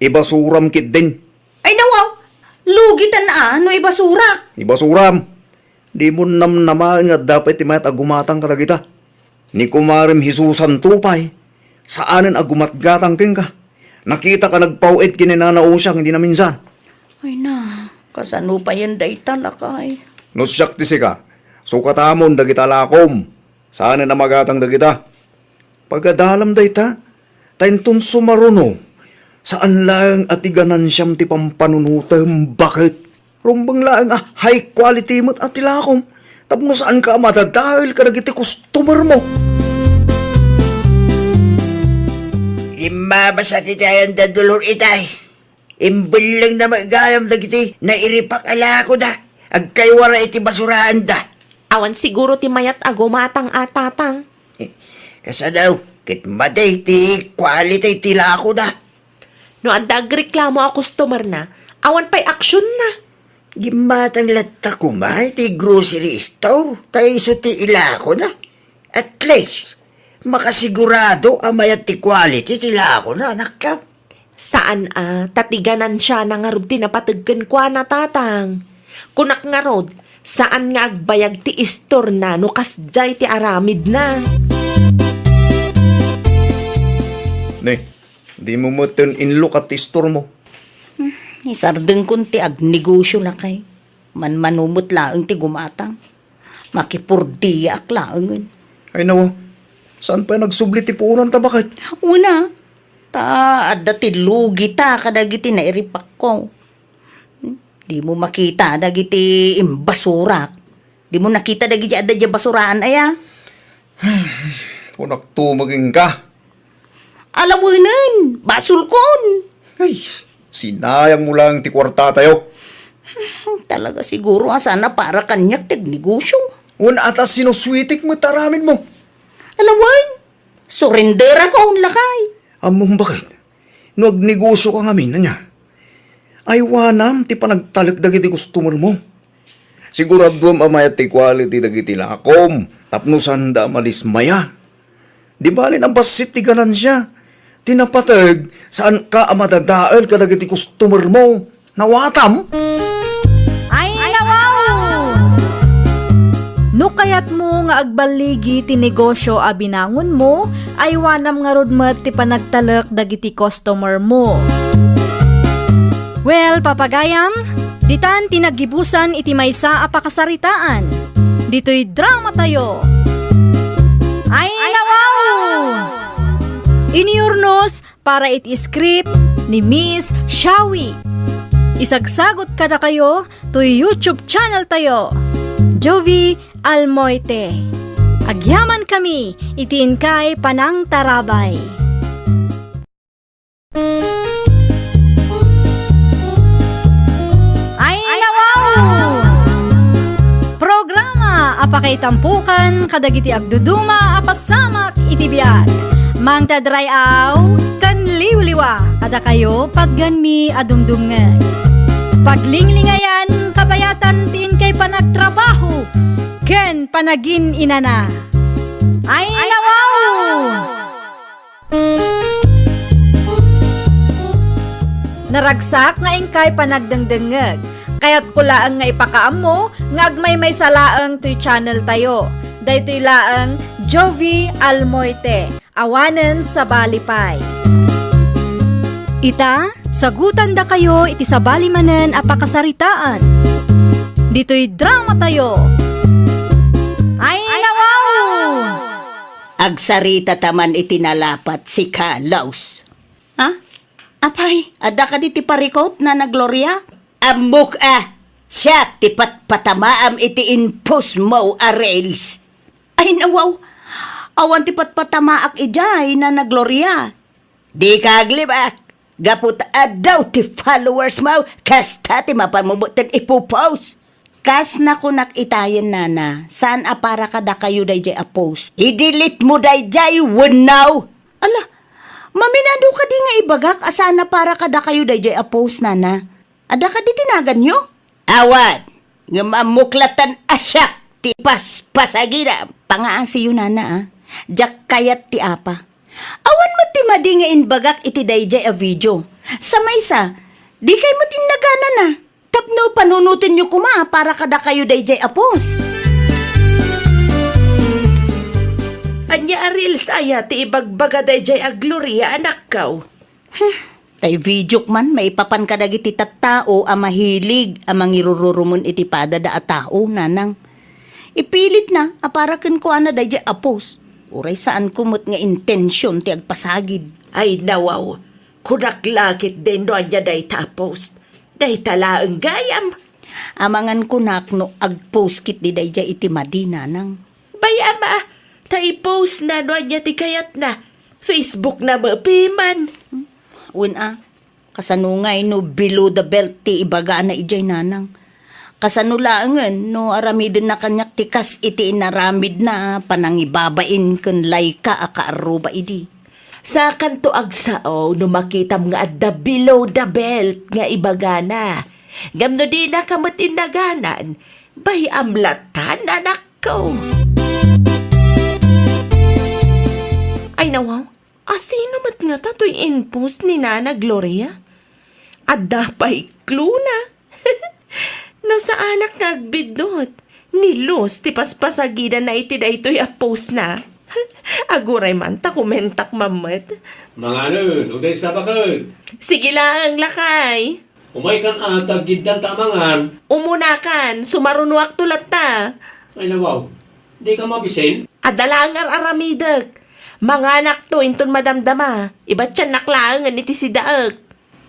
Ibasuram ketdin. Ay, nawaw! Lugitan a no ibasurak. Ibasuram. Dimo namnamaen nga adda pay ti mayat a gumatang kadagita. Ni kumarem Jesusanto pay, saanen a gumatgatang kenka. Nakitaka nagpaw-it ken ni Nana Usiang idi naminsan. Ay na, kasano payen dayta, lakay? No siak ti sika, sukatamon dagita lakom. Saanen a magatang dagita. Pagadalam dayta, ta inton sumaruno, saan laeng a ti ganansiam ti pampanunotem, baket. Rumbeng laeng a high quality met a ti lakom, tapno saanka a madadael kadagiti customer mo. Limmabas a ti tayan da Dolor itay. Imbellengna met gayam dagiti nairipak a lakoda. Agkaywara iti basuraanda. Awan siguro ti mayat a gumatang a, Tatang. Eh, kasano, ket madi ti quality ti lakoda. No adda agreklamo a customer na, awan pay aksionna. Gimmatang latta koma iti grocery store, ta isu ti ilakona. At least, makasigurado a mayat ti quality ti lakona, anakko. Saan a, ta ti ganansiana ngarud ti napateg kenkuana, Tatang. Kunak ngarud, saan nga agbayag ti istorna no kasdiay ti aramidna. Ne, dimo metten inlukat ti istormo. Hmm, isardengkon ti agnegosio, lakay. Manmano met laeng ti gumatang. Makipurdiak laengen. Ay, nawa. Saan pay nagsubli ti puonanta, baket? Una, ta adda ti lugita kadagiti nairipakko. Dimo makita dagiti imbasurak. Dimo nakita dagiti adda diay basuraan, aya? Kunakto maginka. Alawenen, basolkon. Ay, sinayangmo laeng ti kuartatayo. Talaga siguro a saan a para kaniak ti agnegosio. Wen, ata sinusuitik met aramidmo. Alawen, surenderakon, lakay. Ammom, baket? No agnegosioka ngamin, ania? Aywanam ti panagtalek dagiti customer mo. Siguraduam a mayat ti quality dagiti lakom tapno saanda a madismaya. Di bali nabassit ti ganansia. Ti napateg, saanka a madadael kadagiti customer mo. Nawatam? Ay, nawaw! No kayatmo nga agballigi ti negosio a binangonmo, aywanam ngarud met ti panagtalek dagiti customer mo. Well, papagayam, ditan ti naggibusan iti maysa a pakasaritaan. Ditoy drama tayo. Ay, nawaw! Iniurnos para iti script ni Miss Shawi. Isagsagot kadakayo toy YouTube channel tayo, Jovi Almoite. Agyaman kami iti inkay panangtarabay. Ay, nawaw! Programa a pakaitampukan kadagiti agduduma a pasamak iti biag. Mangtadray-aw ken liwliwa kadakayo patgenmi a dumdumngeg. Paglinglingayan kabayatan ti inkay panagtrabaho ken panagin-inana. Ay, nawaw! Naragsak nga inkay panagdengdengngeg. Kayatko laeng nga ipakaammo nga agmaymaysa laeng toy channel tayo. Daytoy laeng Jovi Almoite, awanen sabali pay. Ita, sagutandakayo iti sabali manen a pakasaritaan. Ditoy drama tayo. Ay, nawaw! Agsarita ta man iti nalapat, sika, Laus. Ha? Apay, adda kadi ti parikut, Nana Gloria? Ammok a, siak ti patpatamaam iti in-post mo a reels. Ay, nawaw, awan ti patpatamaak idiay, Nana Gloria. Dika aglibak, gapu ta addaw ti followers mo, kasta ti mapanmo met ipopost. Kas nakunak itayen, Nana, saan a para kadakayo daydiay a post. I-delete mo daydiay wenno. Ala, maminado kadi nga ibagak a saan a para kadakayo daydiay a post, Nana? Adda kadi ti naganyo? Awan, ngem ammok latta a siak ti paspasagidam. Pangaasiyo, Nana, a. Diak kayat ti apa. Awan met ti madi nga imbagak iti daydiay a video. Sa maysa, dikay met innaganana. Tapno panunotenyo koma para kadakayo daydiay a post. Ania a reels aya ti ibagbaga daydiay a Gloria, anakko? Hmm, tay videok man maipapan kadagiti tattao a mahilig a mangirururumon iti padada a tao, Nanang. Ipilitna a para kenkuana daydiay a post. Uray saanko met nga intension ti agpasagid. Ay, nawaw. Kunak la ketdin no ania dayta a post. Dayta laeng gayam. Amangan kunak no ag-post ketdi daydiay iti madi, Nanang. Bay-am a, ta i-postna no ania ti kayatna. Facebookna met piman. Wen a, kasano ngay no below the belt ti ibagana idiay, Nanang? Kasano laengen no aramidenna kaniak ti kas iti inaramidna a panangibabain ken layka a kaarruba idi? Sakanto agsao no makitam nga adda below the belt nga ibagana. Ngem no dinaka met innaganan, bay-am lattan, anakko. Ay, nawaw, asino met ngata toy in-post ni Nana Gloria? Adda pay clue-na. No saanak nga agbiddut, ni Luz ti paspasagidana iti daytoy a post-na. Aguray man ta kumentak mammet. Manganen, uday sa baket. Sige laeng, lakay. Umaykan a, ta aggiddanta a mangan. Umunakan, sumarunoakto latta. Ay, nawaw. Dika mabisin? Adda laeng ar-aramidek. Manganakto inton madamdama. Ibatiannak laengen iti sidaek.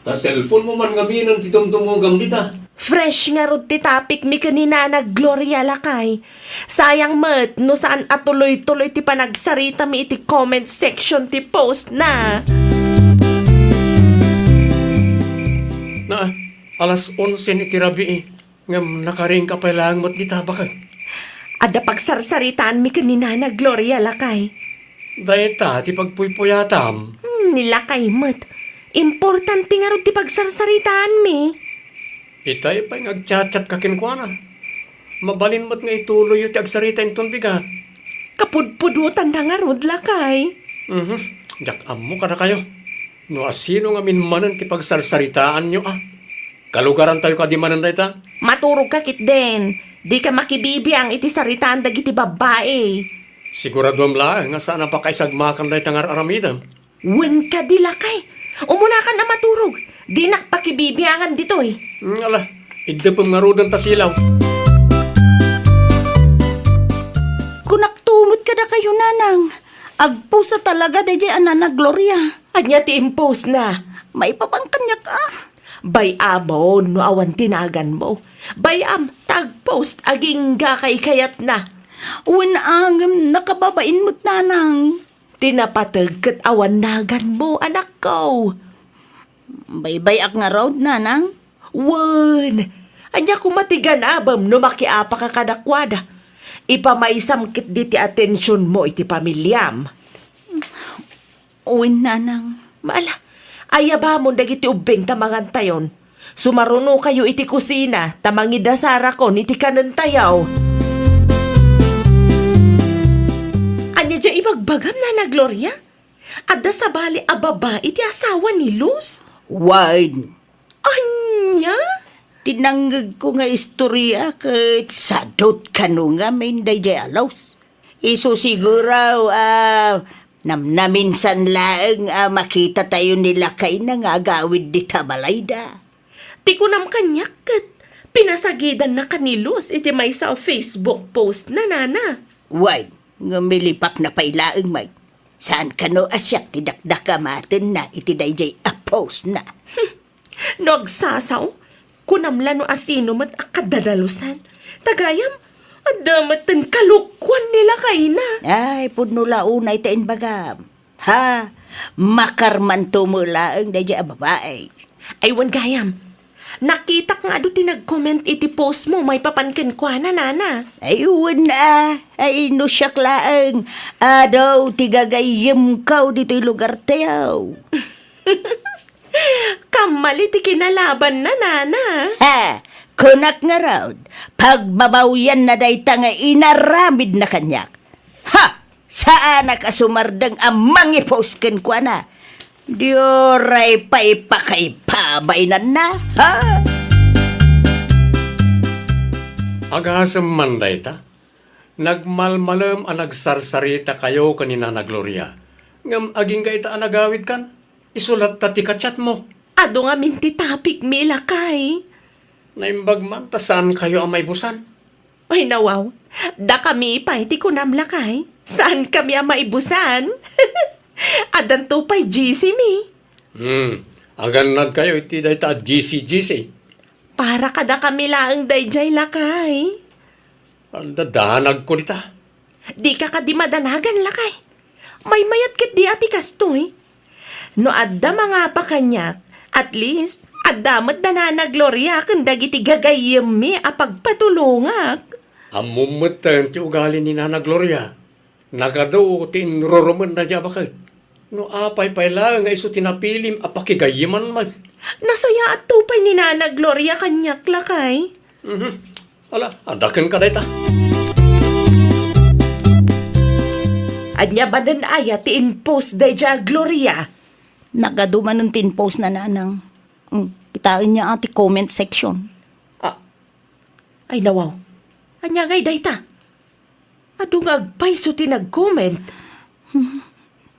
Ta cellphone mo man ngamin ti dumdumogam dita. Fresh ngarud ti topic mi ken ni Nana Gloria, lakay. Sayang met no saan a tuloy-tuloy ti panagsarita mi iti comment section ti post-na. Na, alas onse iti rabii, ngem nakaringka pay laeng met dita, baket. Adda pagsarsaritaan mi ken ni Nana Gloria, lakay. Dayta ti pagpuypuyatam. Hmm, ni lakay met. Importante ngarud ti pagsarsaritaanmi. Itay pay nga agchat-chat ka kenkuana. Mabalin met nga ituloyyo ti agsarita inton bigat. Kapudpudotanna ngarud, lakay. Mhm. Diak ammo kadakayo no asino ngamin manen ti pagsarsaritaanyo a. Kalugarantayo kadi manen dayta? Maturog ka ketdin. Dika makibibiang iti saritaan dagiti babbai. Siguraduam laeng nga saan a pakaisagmakan dayta nga ar-aramidem. Wen kadi, lakay. Umunakan a maturog. Dinak pakibibiangan ditoy. Hmm, ala, iddepem ngaruden ta silaw. Kunak tumot kadakayo, Nanang. Agpost a talaga daydiay a Nana Gloria. Ania ti impostna? Maipapan kaniak a. Bay-amon no awan ti naganmo. Bay-am ta agpost agingga kaykayatna. Wen a ngem nakababain met, Nanang. Ti napateg ket awan naganmo, anakko. Baybay-ak ngarud, Nanang. Wen, ania koma ti ganabem no makiapaka kadakuada? Ipamaysam ketdi ti atensionmo iti pamiliam. Wen, Nanang. Ala, ayabamon dagiti ubbing ta mangantayon. Sumarunokayo iti kusina ta mangidasarakon iti kanentayo. Ania diay ibagbagam, Nana Gloria? Adda sabali a babai ti asawa ni Luz? Wen. Ania? Ti nangngegko nga istoria ket sadot kano ngamin daydiay a Luz. Isu siguro a namnaminsan laeng a makitatayo ni lakayna nga agawid dita balayda. Ti kunam kaniak ket pinasagidanna ka ni Luz iti maysa a Facebook postna, Nana. Wen, ngem milipakna pay laeng met. Saan kano a siak ti dakdakamatenna iti daydiay a postna. No agsasao, kunam la no asino met a kadadalusan. Ta gayam, adda metten kalokuan ni lakayna. Ay, pudno la unay ta imbagam. Ha? Makarmanto met laeng daydiay a babai. Ay, wen gayam. Nakitak nga adu ti nag-comment iti postmo maipapan kenkuana, Nana. Ay, wen a. Ay, no siak laeng. Adu ti gagayyemko ditoy lugartayo. Kammali ti kinalabanna, Nana. Ha! Kunak ngarud, pagbabawianna dayta nga inaramidna kaniak. Ha! Saanak a sumardeng a mangipost kenkuana. Di uray pay pakaipabainanna, ha? Agasem man dayta. Nagmalmalem a nagsarsarita kayo ken ni Nana Gloria. Ngem agingga ita a nagawidkan, isu latta ti kachatmo. Adu ngamin ti topic mi, lakay. Naimbag man ta saan kayo a maibusan. Ay, nawaw. Dakami pay ti kunam, lakay. Saan kami a maibusan? Addanto pay G C mi. Hmm. Agannad kayo iti dayta a G C G C. Para kadakami laeng daydiay, lakay. Adda danagko dita. Dika kadi madanagan, lakay. Maymayat ketdi a ti kastoy. No adda mangapa kaniak, at least, adda met da Nana Gloria ken dagiti gagayyemmi a pagpatulongak. Ammom metten ti ugali ni Nana Gloria. Nagadu ti inrurumenna diay a baket. No apay pay laeng nga isu ti napilim a pakigayyeman met. Nasayaatto pay ni Nana Gloria kaniak, lakay. Mhm. Ala, adda kenka dayta. Ania manen aya ti in-post daydiay a Gloria? Nagadu manen ti in-post na, Nanang. Mm, kitaenyo a ti comment section. Ah, ay, nawaw. Ania ngay dayta? Adu nga agpayso ti nag-comment. Hmm,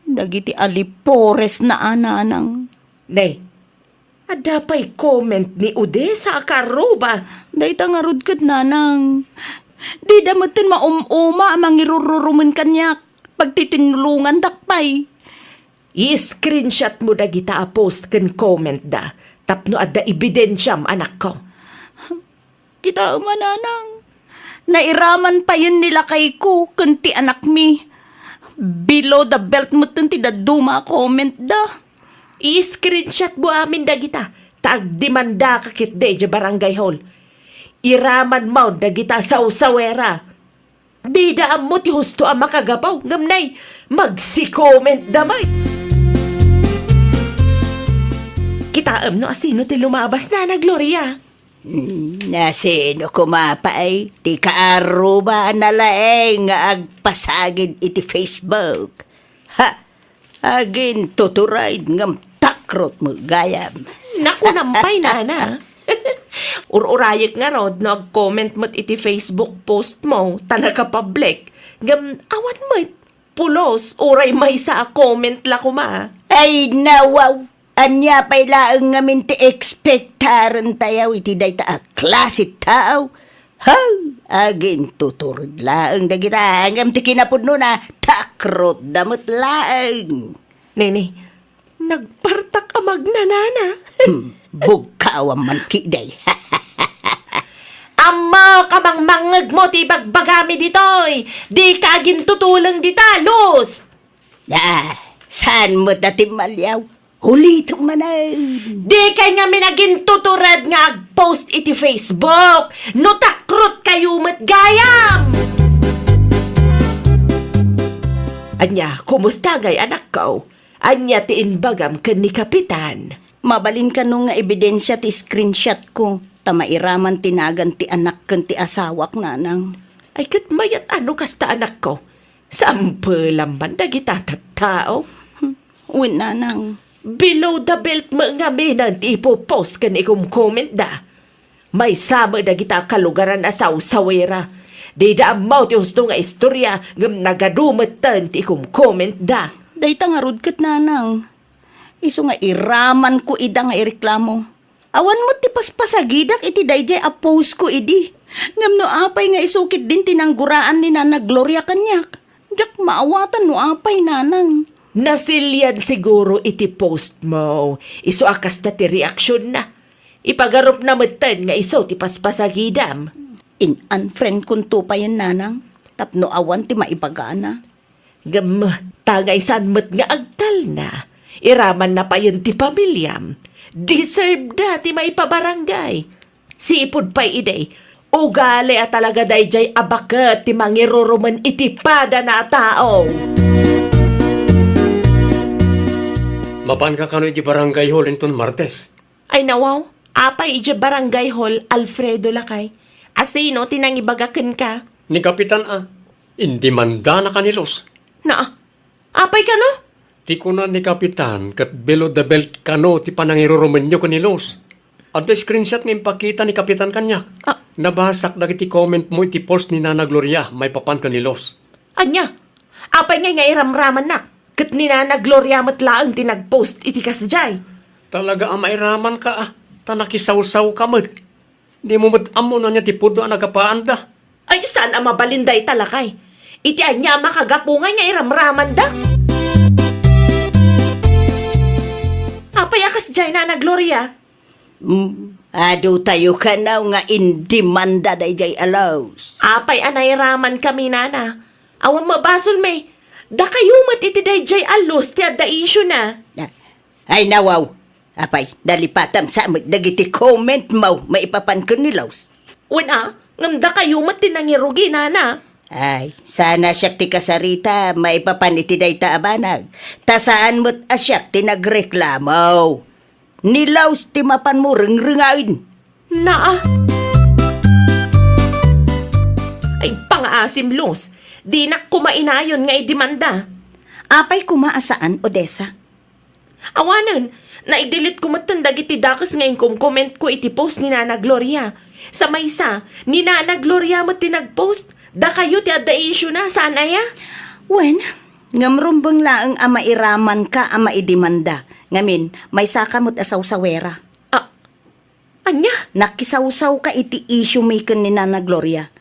dagiti alipores na a, Nanang. Nay, adda pay comment ni Odessa a Karuba. Dayta ngarud ket, Nanang. Dida metten maum-uma a mangirururumen kaniak. Pagtitinnulongandak pay. I-screenshot mo dagita a post ken comment da tapno adda ebidensiam, anakko. Kitaem a, Nanang. Nairaman payen ni lakayko ken ti anakmi. Below the belt metten ti dadduma a comment da. I-screenshot mo amin dagita, ta agdemandaka ketdi idiay barangay hall. Iraman mo dagita a sawsawera. Dida ammo ti husto a makagapu, ngem nay, magsi-comment da met. Aem no asino ti lumabas, Nana Gloria? Hmm, asino koma pay ti kaarruba a nalaeng nga agpasagid iti Facebook? Ha? Agintutured ngem takrot met gayam. Naku, nampay, Nana. Ur-urayek ngarud no ag-comment met iti Facebook post mo ta nakapublic. Ngem awan met pulos uray maysa a comment la koma. Ay, nawaw! Ania pay laeng ngamin ti expectarentayo iti dayta a klase tao? Haw! Agintutured laeng dagita, ngem ti kinapudnona, takrotda met laeng. Nene, nagpartak a magnanana. Hmm, bugkawam man ketdi. Ammok a mangmangngegmo ti ibagbagami ditoy. Dika agintutuleng dita, Luz. Ah, saan met a timmaliaw? Ulitek manen. Dikay ngamin agintutured nga ag-post iti Facebook no takrotkayo met gayam! Ania, kumusta ngay anakko? Ania ti imbagam ken ni Kapitan? Mabalin kano nga ebidensia ti screenshotko, ta mairaman ti nagan ti anak ken ti asawak, nanang. Ay, ket mayat a no kasta, anakko. Sampelam man dagita tattao. Wen, nanang. Below the belt met ngamin ti ipopost ken ikomkommentda. Maysa met dagita a kalugaran a sawsawera. Dida ammo ti husto nga istorya, ngem nagadu metten ti ikomkommentda. Dayta ngarud ket, nanang. Isu nga iramanko ida nga ireklamo. Awan met ti paspasagidak iti daydiay a postko idi. Ngem no apay nga isu ketdin ti nangguraan ni Nana Gloria kaniak, diak maawatan no apay, nanang. Nasilian siguro iti postmo. Isu a kasta ti reaksionna. Ipagarupna metten nga isu ti paspasagidam. In-unfriendkonto payen, nanang, tapno awan ti maibagana. Ngem, ta nga isan met nga agtalna, iramanna payen ti pamiliam. Deserveda ti maipabarangay. Sipud pay idi, ugali a talaga daydiay a baket ti mangirurumen iti padana a tao. Mapanka kano iti barangay hall inton Martes? Ay, nawaw, apay idiay barangay hall, Alfredo, lakay? Asino ti nangibaga kenka? Ni Kapitan a, indimandanaka ni Luz. Naa, apay kano? Ti kuna ni Kapitan ket below the belt kano ti panangirurumenyo ken ni Luz. Adda screenshot nga impakita ni Kapitan kaniak. Ah. Nabasak dagiti comment mo iti post ni Nana Gloria maipapan ken ni Luz. Ania? Apay ngay nga iramramannak? Ket ni Nana Gloria met laeng ti nagpost iti kasdiay. Talaga a mairamanka a, ta nakisawsawka met. Dimo met ammo no ania ti pudno a nagapaanda. Ay, saan a mabalin dayta, lakay? Iti ania a makagapu ngay nga iramramanda? Apay a kasdiay, Nana Gloria? Mm, adu tayo kano nga indimanda daydiay a Luz. Apay a nairaman kami, nana? Awan mabasolmi. Dakayo met iti daydiay a Luz ti adda issue na. Ah, ay, nawaw. Apay, nalipatam sa met dagiti comment mo maipapan ken ni Luz. Wen a, ngem dakayo met ti nangirugi, nana. Ay, saan a siak ti kasarita maipapan iti dayta a banag. Ta saan met a siak ti nagreklamo. Ni Luz ti mapanmo rengrengaen. Naa. Ay, pangaasim, Luz. Dinak koma inayon nga idimanda. Apay koma a saan, Odessa? Awanen, nai-delete ko metten dagiti dakes nga inkom-comment ko iti post ni Nana Gloria. Sa maysa, ni Nana Gloria met ti nagpost. Dakayo ti adda issue na, saan aya? Wen, ngem rumbeng laeng a mairamanka a maidimanda. Ngamin, maysaka met a sawsawera. Ah, ania? Nakisawsawka iti issue mi ken ni Nana Gloria.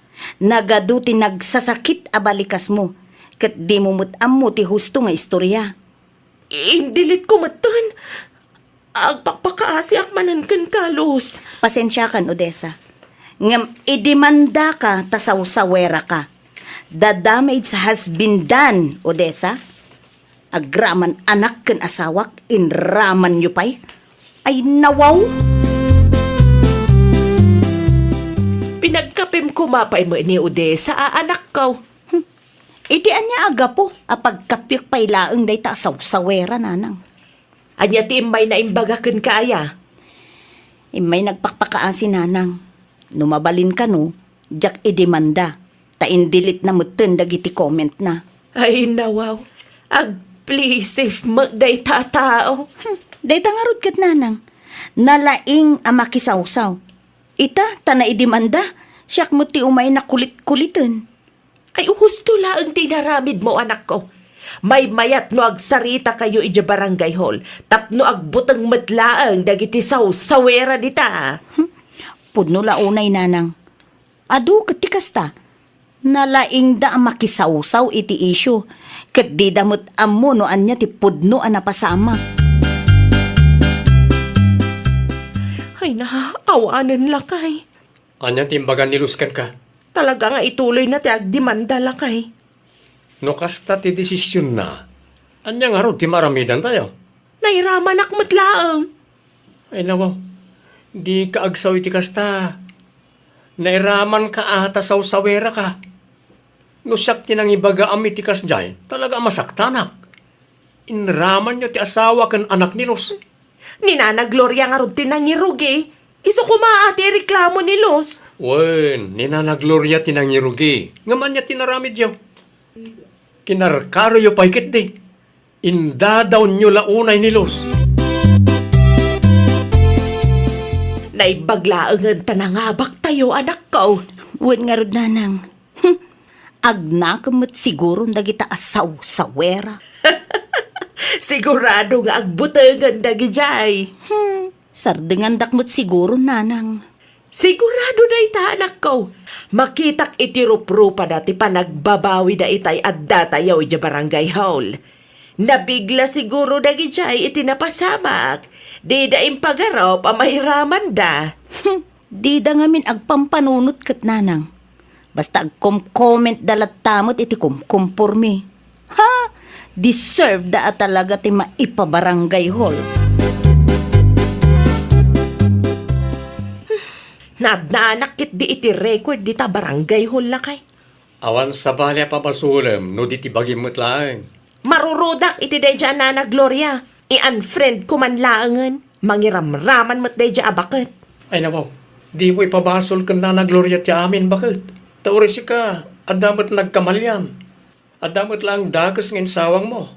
Nagadu ti nagsasakit a balikasmo, ket dimo met ammo ti husto nga istorya. I-delete ko metten. Agpakpakaasiak manen kenka, Luz. Pasensiakan, Odessa. Ngem idimandaka ta sawsaweraka. The damage has been done, Odessa. Agraman anak ken asawak, inramanyo pay. Ay, nawaw! Pinagkapem koma pay met ni Odessa a anakko. Hmm. Iti ania a gapu a pagkapiek pay laeng dayta a sawsawera, nanang? Ania ti immay naimbaga kenka aya? Immay nagpakpakaasi, nanang. No mabalin kano, diak idemanda, ta indelete na metten dagiti comment na. Ay, nawaw. Agplisif met dayta a tao. Hmm, dayta ngarud ket, nanang. Nalaing a makisawsaw. Ita, ta naidemanda, siak met ti umay nakulit-kuliten. Ay, husto laeng ti inaramidmo, anakko. Maymayat no agsarita kayo idiay barangay hall, tapno agbuteng met laeng dagiti sawsawera dita. Hmm. Pudno la unay, nanang. Adu ket ti kasta. Nalaingda a makisawsaw iti issue, ket dida met ammo no ania ti pudno a napasamak. Ay na, awanen lakay. Ania ti imbagan ni Luz kenka? Talaga nga ituloyna ti agdemanda, lakay. No kasta ti desisionna, ania ngarud ti maaramidantayo? Nairamanak met laeng. Ay, nawaw. Dika agsaw iti kasta. Nairamanka a ta sawsaweraka. No siak ti nangibagaam iti kasdiay, talaga a masaktanak. Inramanyo ti asawa ken anak ni Luz. Ni Nana Gloria ngarud ti nangirugi. Isu koma a ti ireklamo ni Luz. Wen, ni Nana Gloria ti nangirugi. Ngem ania ti inaramidyo? Kinarkaroyo pay ketdi. Indadawnyo la unay ni Luz. Naimbag laengen ta nangabaktayo, anakko. Wen ngarud, nanang. Hmm, agnakem met siguron dagita a sawsawera. Sigurado nga agbutengen dagidiay. Hmm, sardengandak met siguron, nanang. Sigurado dayta, anakko. Makitak iti ruprupada ti panagbabawida itay addatayo idiay barangay hall. Nabigla siguro dagidiay iti napasamak. Dida impagarup a mairamanda. Hmm, dida ngamin agpampanunot ket, nanang. Basta agkom-comment da latta met iti kumkumpormi. Ha? Deserve da a talaga ti maipabarangay hall. Naadnaanak ketdi iti record dita barangay hall, lakay. Awan sabali a pabasolem no di ti bagim met laeng. Marurudak iti daydiay a Nana Gloria. I-unfriend ko man laengen. Mangiramraman met daydiay a baket. Ay, nawaw. Dimo ipabasol ken Nana Gloria ti amin, baket. Ta uray sika, adda met nagkamalian. Adda met laeng dakes nga insawangmo.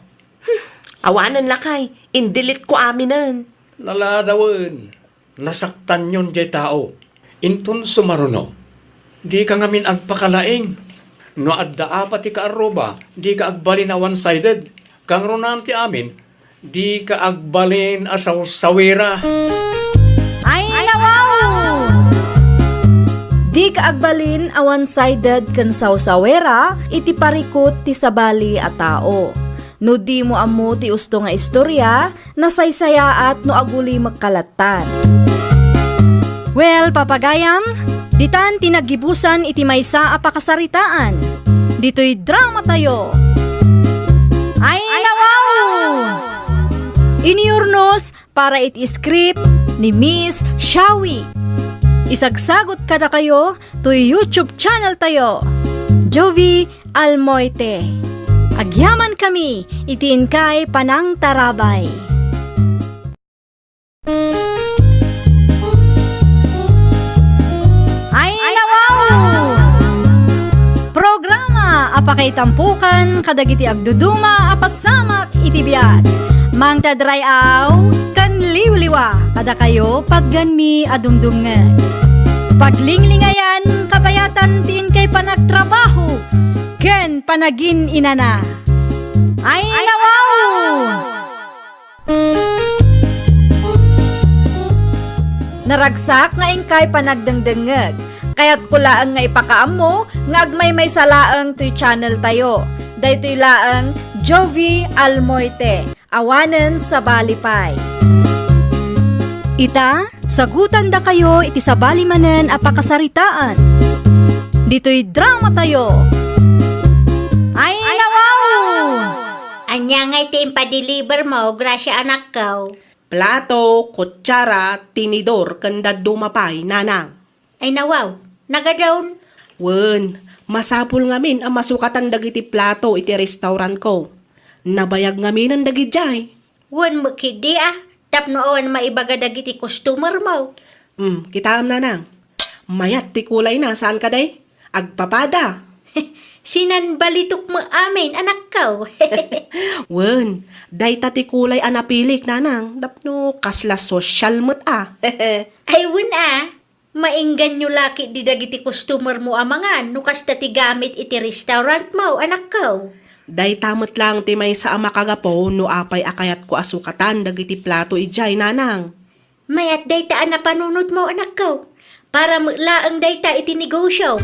Hmm, awanen lakay. Indelete ko aminen. Naladawen. Nasaktanyon diay tao. Inton sumaruno, dika ngamin agpakalaing. No adda apat ti kaarruba, dika agbalin a one-sided. Kangrunaan ti amin, dika agbalin a sawsawira. Ay, nawaw! Dika agbalin a one-sided ken sawsawira iti parikut ti sabali a tao. No dimo ammo ti usto nga istorya, nasaysayaat no agulimek ka lattan. Well, papagayam, ditan ti naggibusan iti maysa a pakasaritaan. Ditoy dramatayo. Ay, nawaw! Inurnos para iti script ni Miss Shawi. Isagsagut kadakayo toy YouTube channel tayo, Jovie Almoite. Agyamankami iti inkay panangtarabay. Ay, nawaw! Programa a pakaitampukan kadagiti agduduma a pasamak iti biag. Mangted ray-aw ken liwliwa kadakayo patgenmi a dumdumngeg. Paglinglingayan kabayatan ti inkay panagtrabaho ken panagin-inana. Ay, nawaw! Naragsak nga inkay panagdengdengngeg. Kayatko laeng nga ipakaammo nga agmaymaysa laeng toy channel tayo. Daytoy laeng Jovie Almoite. Awanen sabali pay. Ita, sagutandakayo iti sabali manen a pakasaritaan. Ditoy dramatayo. Ay, nawaw! Ania ngay ti impadelivermo, Gracia anakko? Plato, kutsara, tinidor, ken dadduma pay, nanang. Ay, nawaw, nagadun. Wen, masapul ngamin a masukatan dagiti plato iti restaurantko. Nabayag ngaminen dagidiay. Wen, met ketdi a, tapno awan maibaga dagiti customermo. Hmm, kitaem, nanang. Mayat ti kulayna, saan kadi? Agpapada. Sinanbalitok met amin, anakko. Wen, dayta ti kulay a napilik, nanang. Tapno kasla sosyal met a. Ay, wen a. Maingganyo la ketdi dagiti customer mo a mangan no kasta ti gamit iti restaurant mo, anakko. Dayta met laeng ti maysa a makagapu no apay a kayatko a sukatan dagiti plato idiay, nanang. Mayat dayta a napanunotmo, anakko. Para met laeng dayta iti negosio.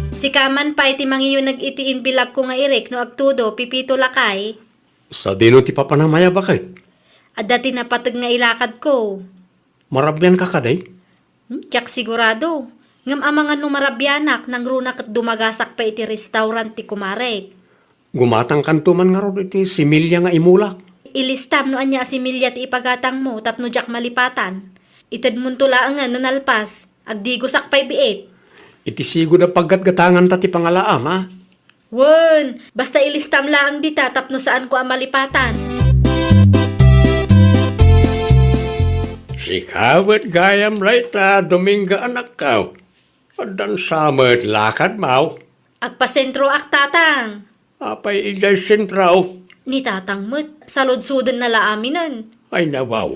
Sika man pay ti mangiyuneg iti imbilagko nga irek no agtudo, Pipito lakay. Sadino ti papanam a baket? Adda ti napateg nga ilakadko. Marabianka kadi? Hmm, diak sigurado. Ngem amangan no marabianak, nangruna ket dumagasak pay iti restaurant ti kumarek. Gumatangkanto man ngarud iti similya nga imulak. Ilistam no ania a similya ti ipagatangmo tapno diak malipatan. Itedmonto laengen no nalpas, agdigosak pay biit. Iti sigud a paggatgatanganta ti pangalaam, a? Wen, basta ilistam laeng dita tapno saanko a malipatan. Sika met gayam dayta, Dominga, anakko. Addan sa met lakadmo? Agpasentroak, tatang. Apay idiay sentro? Ni tatang met, saludsodenna la aminen. Ay, nawaw.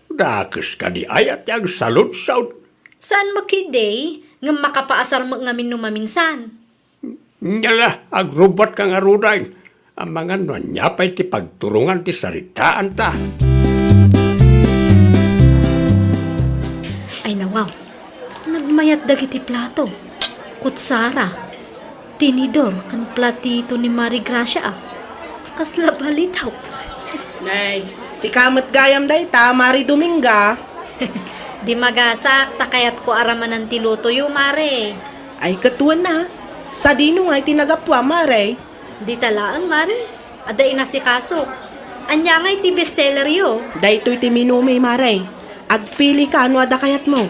Dakes kadi aya ti agsaludsod? Saan met ketdi, ngem makapaasar met ngamin no maminsan. Nyala, agrubbuatka ngaruden. Amangan no ania pay ti pagturongan ti saritaanta. Ay, nawaw. Nagmayat dagiti plato, kutsara, tinidor, ken platito ni Mari Gracia, a. Kasla balitok. Nay, sika met gayam dayta, Mari Dominga. Dimagasak, ta kayatko a ramanan ti lutoyo, Mare. Ay, ket wen a. Sadino ngay ti naggapuam, Mare? Dita laeng, Mare. Adda inasikasok. Ania ngay ti bestselleryo? Daytoy ti menumo, Mare. Agpilika no adda kayatmo.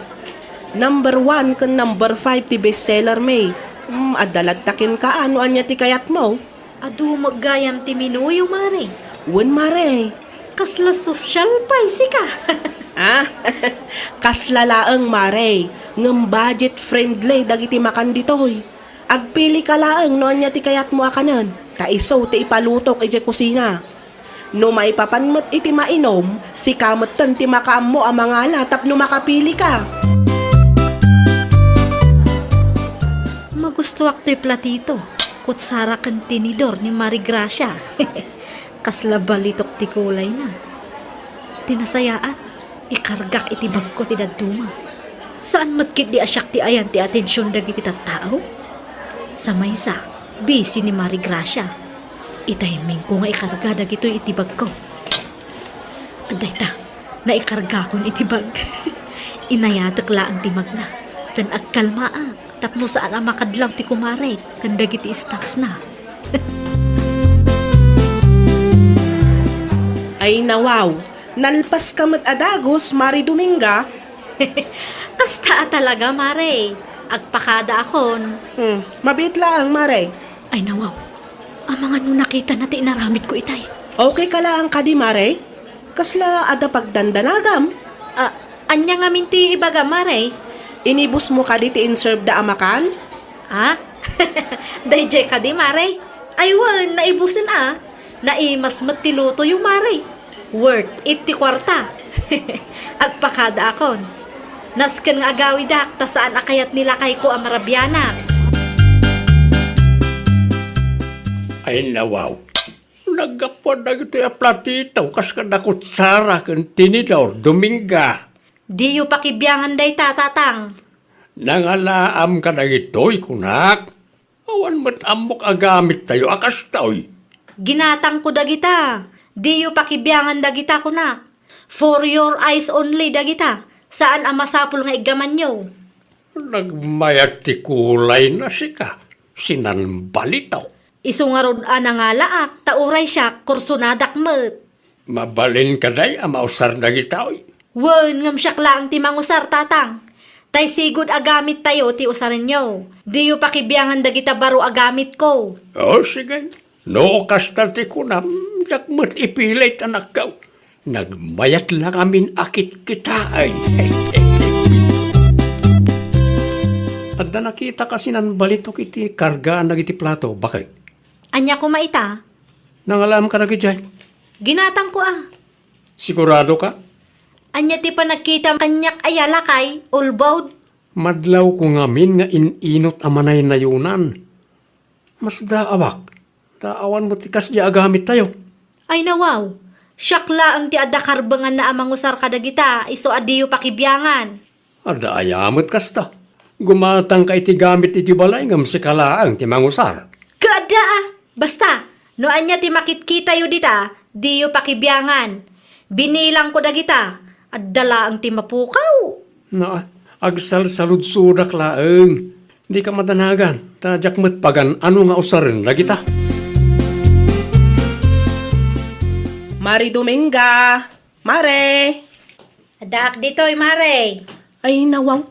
Number one ken number five ti bestsellermi. Hmm, adda latta kenka a no ania ti kayatmo. Adu met gayam ti menuyo, Mare. Wen, Mare. Kasla sosyal pay sika. Ah, kasla laeng, Mare. Ngem budget friendly dagiti makan ditoy. Agpilika laeng no ania ti kayatmo a kanen, ta isu ti ipalutok idiay kusina. No maipapan met iti mainum, sika metten ti makaammo a mangala tapno makapilika. Magustoak toy platito, kutsara ken tinidor ni Mari Gracia. Kasla balitok ti kulayna. Ti nasayaat, ikargak iti bagko ti dadduma. Saan met ketdi a siak ti ayan ti atension dagiti tattao? Sa maysa, busy ni Mari Gracia. Itimingko nga ikarga dagitoy iti bagko. Dayta, naikargakon iti bag. Inayatek laeng ti magna, ken agkalmaak. Tapno saan a makadlaw ti kumarek ken dagiti staffna. Ay, nawaw, nalpaska met a dagus, Mari Dominga. Kasta a talaga, Mare. Agpakadaakon. Hmm, mabiit laeng, Mare. Ay, nawaw, amangan no nakitana ti inaramidko itay. Okay ka laeng kadi, Mare? Kasla adda pagdandanagam? Ah, ania ngamin ti ibagam, Mare? Inibusmo kadi ti inserveda a makan? Ah? Daydiay kadi, Mare? Ay wen, naibusen a. Naimas met ti lutoyo, Mare. Worth it ti kuarta. Agpakadaakon. Nasken nga agawidak ta saan a kayat ni lakayko a marabianak. Ay, nawaw. Naggapuan dagitoy a platito kas kada kutsara ken tinidor, Dominga. Diyo pakibiangan dayta, Tatang. Nangalaam kadagitoy, kunak. Awan met ammok a gamittayo a kastoy. Ginatangko dagita. Diyo pakibiangan dagita, kunak. For your eyes only dagita. Saan a masapul nga iggamanyo. Nagmayat ti kulayna sika, sinanbalitok. Isu ngarud a nangalaak, ta uray siak, kursonadak met. Mabalin kadi a mausar dagitoy? Wen, ngem siak laeng ti mangusar, Tatang. Tay sigud a gamittayo ti usarenyo. Diyo pakibiangan dagita baro a gamitko. O, sige. No kasta ti kunam, diak met ipilit, anakko. Nagmayat la ngamin a kitkitaen. Adda nakitak a sinanbalitok iti kargaan dagiti plato, baket. Ania koma ita? Nangalaam ka dagidiay? Ginatangko a. Sigurado ka? Ania ti panagkitam kaniak aya, lakay, ulbod? Madlawko ngamin nga in-inut a manaynayonan. Masdaawak. Ta awan met ti kasdi a gamittayo. Ay nawaw, siak laeng ti adda karbenganna a mangusar kadagita isu a diyo pakibiangan. Adda aya met kasta. Gumatangka iti gamit iti balay ngem sika laeng ti mangusar. Kaadda a! Basta, no ania ti makitkitayo dita, diyo pakibiangan. Binilangko dagita, adda laeng ti mapukaw. Na, agsalsaludsodak laeng. Dika madanagan, ta diak met pagan-ano nga usaren dagita. Mari Dominga, Mare! Addaak ditoy, Mare. Ay, nawaw.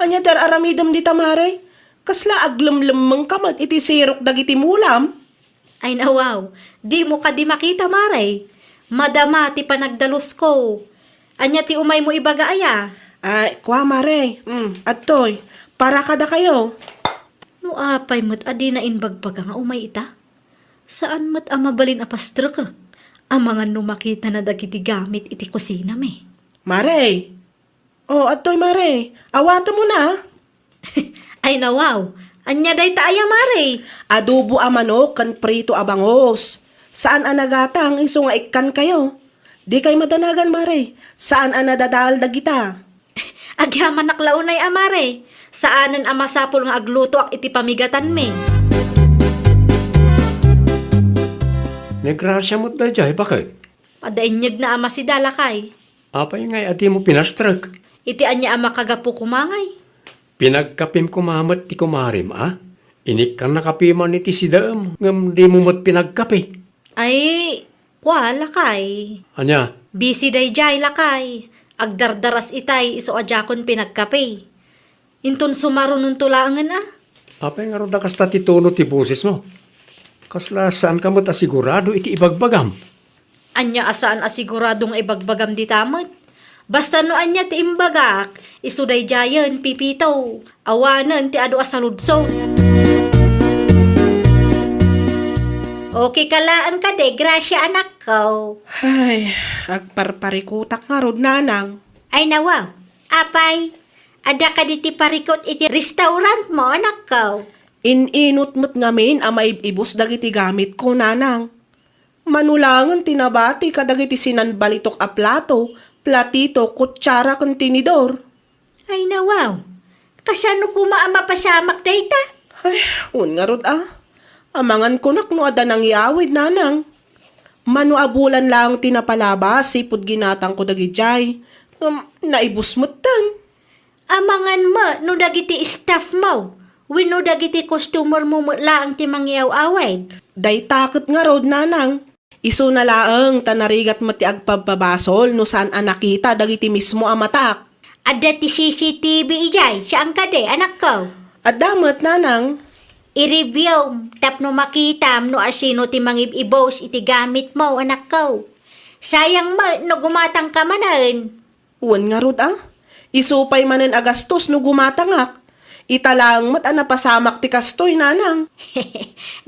Ania ti ar-aramidem dita, Mare? Kasla aglemlemmengka met iti sirok dagiti mulam? Ay, nawaw, dimo kadi makita, Mare. Madama ti panagdalusko. Ania ti umaymo ibaga aya? Ay, kua, Mare. Mm, adtoy. Para kadakayo. No apay met a dina imbagbaga nga umay ita? Saan met a mabalin a pastrekek? Amangan no makitana dagiti gamit iti kusinami. Mare! Oh, adtoy, Mare. Awatemon a. Ay, nawaw. Ania dayta aya, Mare? Adobo a manok ken prito a bangus. Saan a nagatang isu nga ikkankayo. Dikay madanagan, Mare. Saan a nadadael dagita. Agyamanak la unay a, Mare. Saanen a masapul nga aglutoak iti pamigatanmi. Ni Gracia met daydiay, baket? Adda inyegna a masida, lakay. Apay ngay a dimo pinastrek? Iti ania a makagapu koma ngay? Pinagkapim koma met ti kumarim, a? Inikkannaka piman iti sidaem, ngem dimo met pinagkapi. Ay, kua, lakay. Ania? Busy daydiay, lakay. Agdardaras itay isu a diakon pinagkapi. Inton sumarunonto laengen a. Apay ngarud a kasta ti tono ti bosesmo? Kasla saanka met a sigurado iti ibagbagam? Ania a saan a sigurado nga ibagbagam dita met? Basta no ania ti imbagak, isu daydiayen, Pipito. Awanen ti adu a saludsod. Okay ka laeng kadi, Gracia, anakko? Ay, agparparikutak ngarud, nanang. Ay, nawa. Apay, adda kadi ti parikut iti restaurantmo, anakko? In-inut met ngamin a maib-ibus dagiti gamitko, nanang. Mano laengen ti nabati kadagiti sinanbalitok a plato, platito, kutsara, ken tinidor. Ay, nawaw. Kasano koma a mapasamak dayta? Ay, wen ngarud a. Amangan kunak no adda nangyawid, nanang. Mano a bulan laeng ti napalabas, sipud ginatangko dagidiay. Ngem, naibus metten. Amangan met no dagiti staffmo wenno dagiti customermo met laeng ti mangiaw-awid. Dayta ket ngarud, nanang. Isuna laeng ta narigat met ti agpabbabasol no saan a nakita dagiti mismo a matak. Adda ti C C T V idiay, saan kadi, anakko? Adda met, nanang. I-reviewm tapno makitam no asino ti mangib-ibus iti gamitmo, anakko. Sayang met no gumatangka manen. Wen ngarud a, isu pay manen a gastos no gumatangak. Ita laeng met a napasamak ti kastoy, nanang.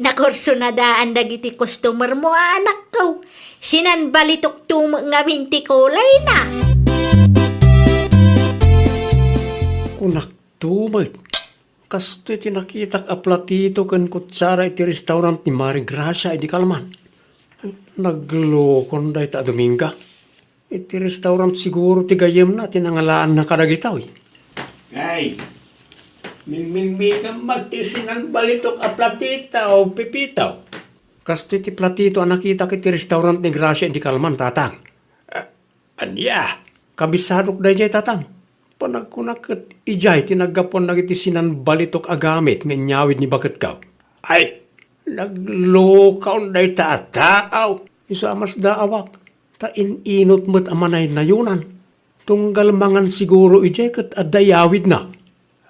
Nakursunadaan dagiti customermo a anakko. Sinanbalitokto met ngamin ti kulayna. Kunakto met. Kastoy ti nakitak a platito ken kutsara iti restaurant ni Mari Gracia idi kalman. Naglokon dayta a Dominga. Iti restaurant siguro ti gayyemna ti nangalaanna kadagitoy. Ay, mingmingmigam met ti sinanbalitok a platito, Pipito. Kastoy ti platito a nakitak iti restaurant ni Gracia idi kalman, Tatang. A-, ania? Kabisadok daydiay, Tatang. Panagkunak ket idiay ti naggapuan dagiti sinanbalitok a gamit nga inyawid ni baketko. Ay, naglukaon dayta a taaw. Isu a masdaawak. Ta in-inut met a manaynayonan. Tunggal mangan siguro idiay ket adda iyawidna.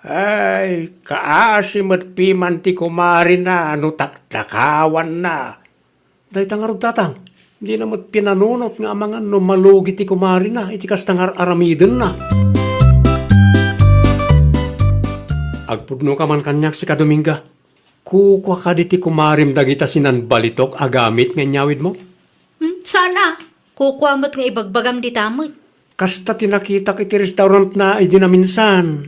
Ay, kaasi met piman ti kumarina no taktakawanna. Dayta ngarud, Tatang. Dina met pinanunot nga amangan no malugi ti kumarina iti kasta nga ar-aramidenna. Agpudnoka man kaniak, sika Dominga. Kukua kadi ti kumarem dagita sinanbalitok a gamit nga inyawidmo? Hmm, saan a? Kukua met nga ibagbagam dita met. Kasta ti nakitak iti restaurantna idi naminsan.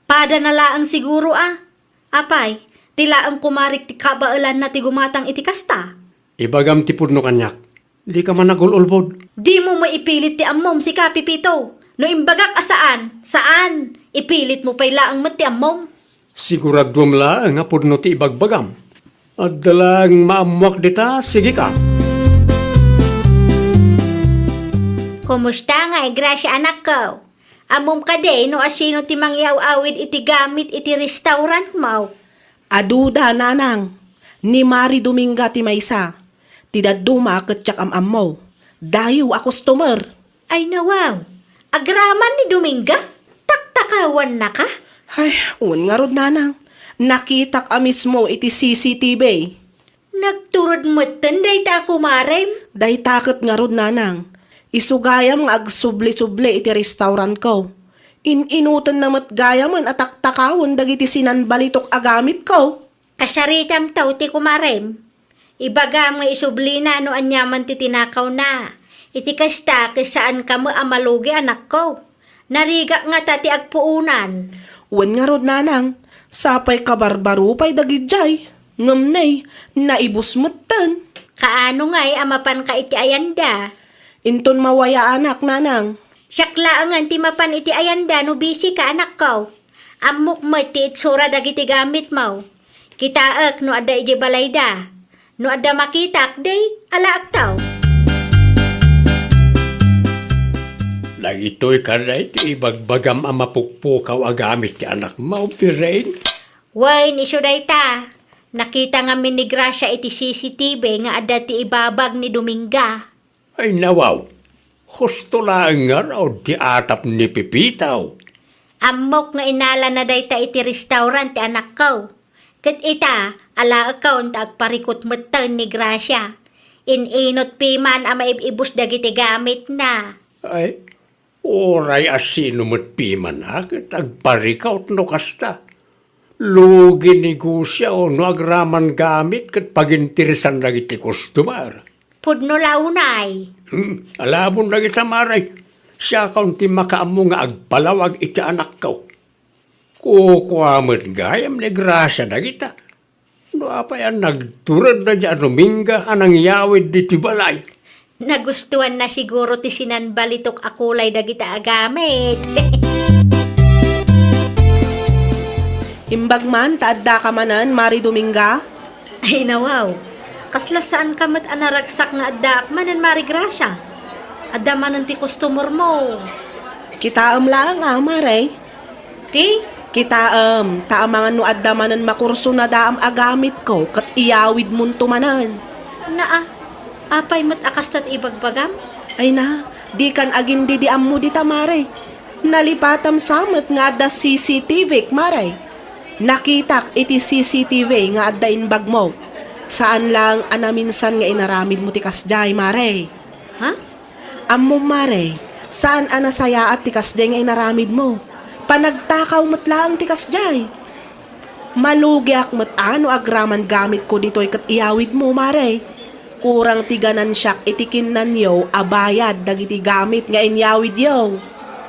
Padana laeng siguro a. Apay, ti laeng kumarek ti kabaelanna ti gumatang iti kasta? Ibagam ti pudno kaniak. Dika man agul-ulbod. Dimo met ipilit ti ammom, sika, Pepito. No imbagak a saan, saan. Ipilitmo pay laeng met ti ammom. Siguraduem laeng a pudno ti ibagbagam. Adda laeng maammoak dita, sigika. Kumusta ngay, Gracia, anakko? Ammom kadi no asino ti mangyaw-awid iti gamit iti restaurantmo? Aduda, nanang. Ni Mari Dominga ti maysa. Ti dadduma ket diak am-ammo. Dayo a customer. Ay, nawaw. Agraman ni Dominga? Taktakawannaka? Ay, wen ngarud, nanang. Nakitak a mismo iti C C T V. Nagturod metten dayta a kumarem? Dayta ket ngarud, nanang. Isu gayam nga agsubli-subli iti restaurantko. In-inutenna met gayamen a taktakawen dagiti sinanbalitok a gamitko. Kasaritam taw ti kumarem. Ibagam nga isublina no aniaman ti tinakawna. Iti kasta, ket saanka met a malugi, anakko. Narigak ngata ti agpuonan. Wen ngarud, nanang, sapay kabarbaro pay dagidiay. Ngem nay, naibus metten. Kaano ngay a mapanka iti ayanda? Inton mawayaanak, nanang. Siak laengen ti mapan iti ayanda no bisika, anakko. Ammok met ti itsura dagiti gamitmo. Kitaek no adda idiay balayda. No adda makitak, di, alaekto. Dagitoy kadi ti ibagbagam a mapukpukaw a gamit ti anakmo, Piren? Wen, isu dayta. Nakita ngamin ni Gracia iti C C T V nga adda ti ibabag ni Dominga. Ay, nawaw. Husto laeng ngarud ti atap ni Pepito. Ammok nga inalana dayta iti restaurant ti anakko. Ket ita, alaekon ta agparikut metten ni Gracia. In-inut piman a maib-ibus dagiti gamitna. Ay, uray asino met piman a ket agparikut no kasta. Lugi negosio no agraman gamit ket paginteresan dagiti customer. Pudno la unay. Hmm, alamon dagita, Mare. Siakon ti makaammo nga agpalawag iti anakko. Kukua met gayam ni Gracia dagita. No apay a nagturedda diay a Dominga a nangyawid ditoy balay. Nagustuanna siguro ti sinanbalitok a kulay dagita a gamit. Imbag man ta addaka manen, Mari Dominga? Ay, nawaw. Kasla saanka met a naragsak nga addaak manen, Mari Gracia. Adda manen ti customermo. Kitaem laeng a, Mare. Ti? Kitaem, ta amangan no adda manen makursunadaam a gamitko ket iyawidmonto manen. Naa, apay met a kasta ti ibagbagam? Ay na, dikan agindidiammo dita, Mare. Nalipatam sa met nga adda C C T V, Mare. Nakitak iti C C T V nga adda imbagmo. Saan laeng a naminsan nga inaramidmo ti kasdiay, Mare. Ha? Ammom, Mare, saan a nasayaat ti kasdiay nga inaramidmo. Panagtakaw met laeng ti kasdiay. Malugiak met a no agraman gamitko ditoy ket iyawidmo, Mare. Kurang ti ganansiak iti kinnanyo a bayad dagiti gamit nga inyawidyo.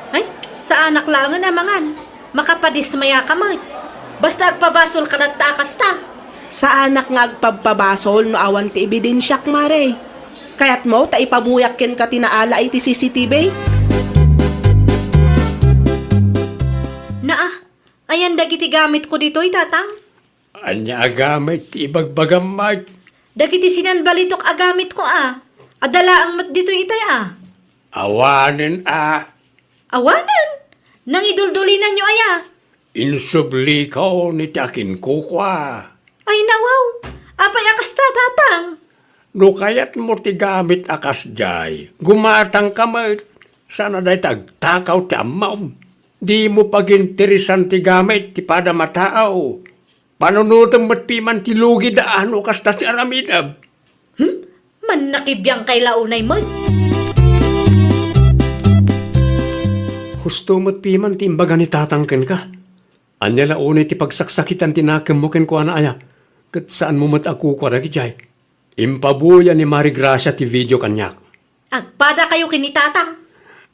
Ay, saanak laengen a mangan. Makapadismayaka met. Basta agpabasolka latta a kasta. Saanak nga agpabpabasol no awan ti ebidensiak, Mare. Kayatmo ta ipabuyak kenka ti naala iti C C T V? Naa, ayan dagiti gamitko ditoy, Tatang? Ania a gamit ti ibagbagam, Mike? Dagiti sinanbalitok a gamitko a. Adda laeng met ditoy itay a. Awanen a. Awanen? Nangiduldulinanyo aya? Insubliko iti akinkukua. Ay, nawaw! Apay a kasta, Tatang? No kayatmo ti gamit a kasdiay, gumatangka met. Saan a dayta agtakaw ti ammom. Dimo paginteresan ti gamit ti padam a tao. Panunotem met piman ti lugida a no kasta ti aramidem. Hmm? Pannakibiangkay la unay met. Husto met piman ti imbaga ni tatang kenka. Ania la unay ti pagsaksakitan ti nakemmo kenkuana aya? Ket saanmo met a kukua dagidiay. Impabuya ni Mari Gracia ti video kaniak. Agpadakayo ken ni tatang.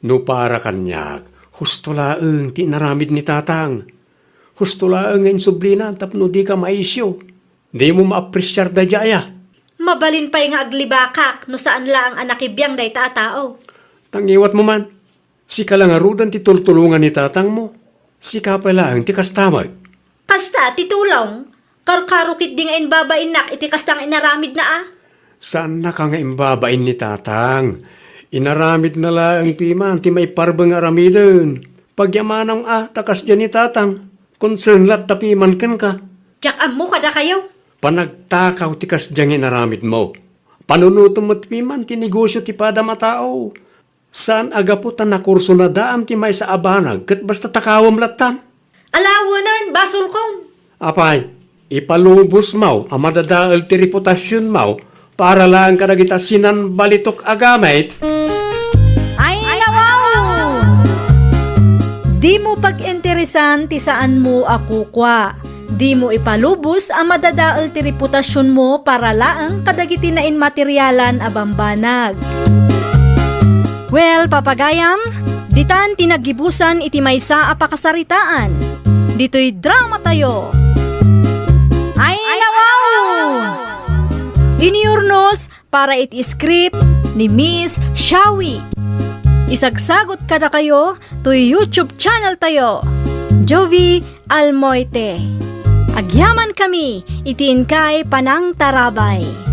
No para kaniak, husto laeng ti inaramid ni tatang. Husto laeng nga insublina tapno dika maisyo. Dimo maapresiar daydiay aya? Mabalin pay nga aglibakak no saan laeng a nakibiang dayta a tao. Ta ngiwatmo man, sika la ngaruden ti tultulongan ni tatangmo. Sika pay laeng ti kasta met. Kasta ti tulong, karkaro ketdi nga imbabainnak iti kasta nga inaramidna a. Saannaka nga imbabain ni tatang. Inaramidna laeng piman ti maiparbeng nga aramiden. Pagyamanam a ta kasdiay ni tatang. Concern latta piman kenka. Diak ammo kadakayo. Panagtakaw ti kasdiay nga inaramidmo. Panunotem met piman ti negosio ti padam a tao. Saan a gapu ta nakursunadaam ti maysa a banag ket basta takawem lattan. Ala, wen, basolkon. Apay, ipalubosmo a madadael ti reputasionmo para laeng kadagita sinanbalitok a gamit. Ay, nawaw! Dimo pag-interesan ti saanmo a kukua. Dimo ipalubos a madadael ti reputasionmo para laeng kadagiti nainmaterialan a bambanag. Well, papagayam, ditan ti naggibusan iti maysa a pakasaritaan. Ditoy dramatayo. Ay, nawaw! Iniurnos para iti script ni Miss Shawi. Isagsagot kadakayo toy YouTube channel tayo, Jovie Almoite. Agyaman kami iti inkay panangtarabay.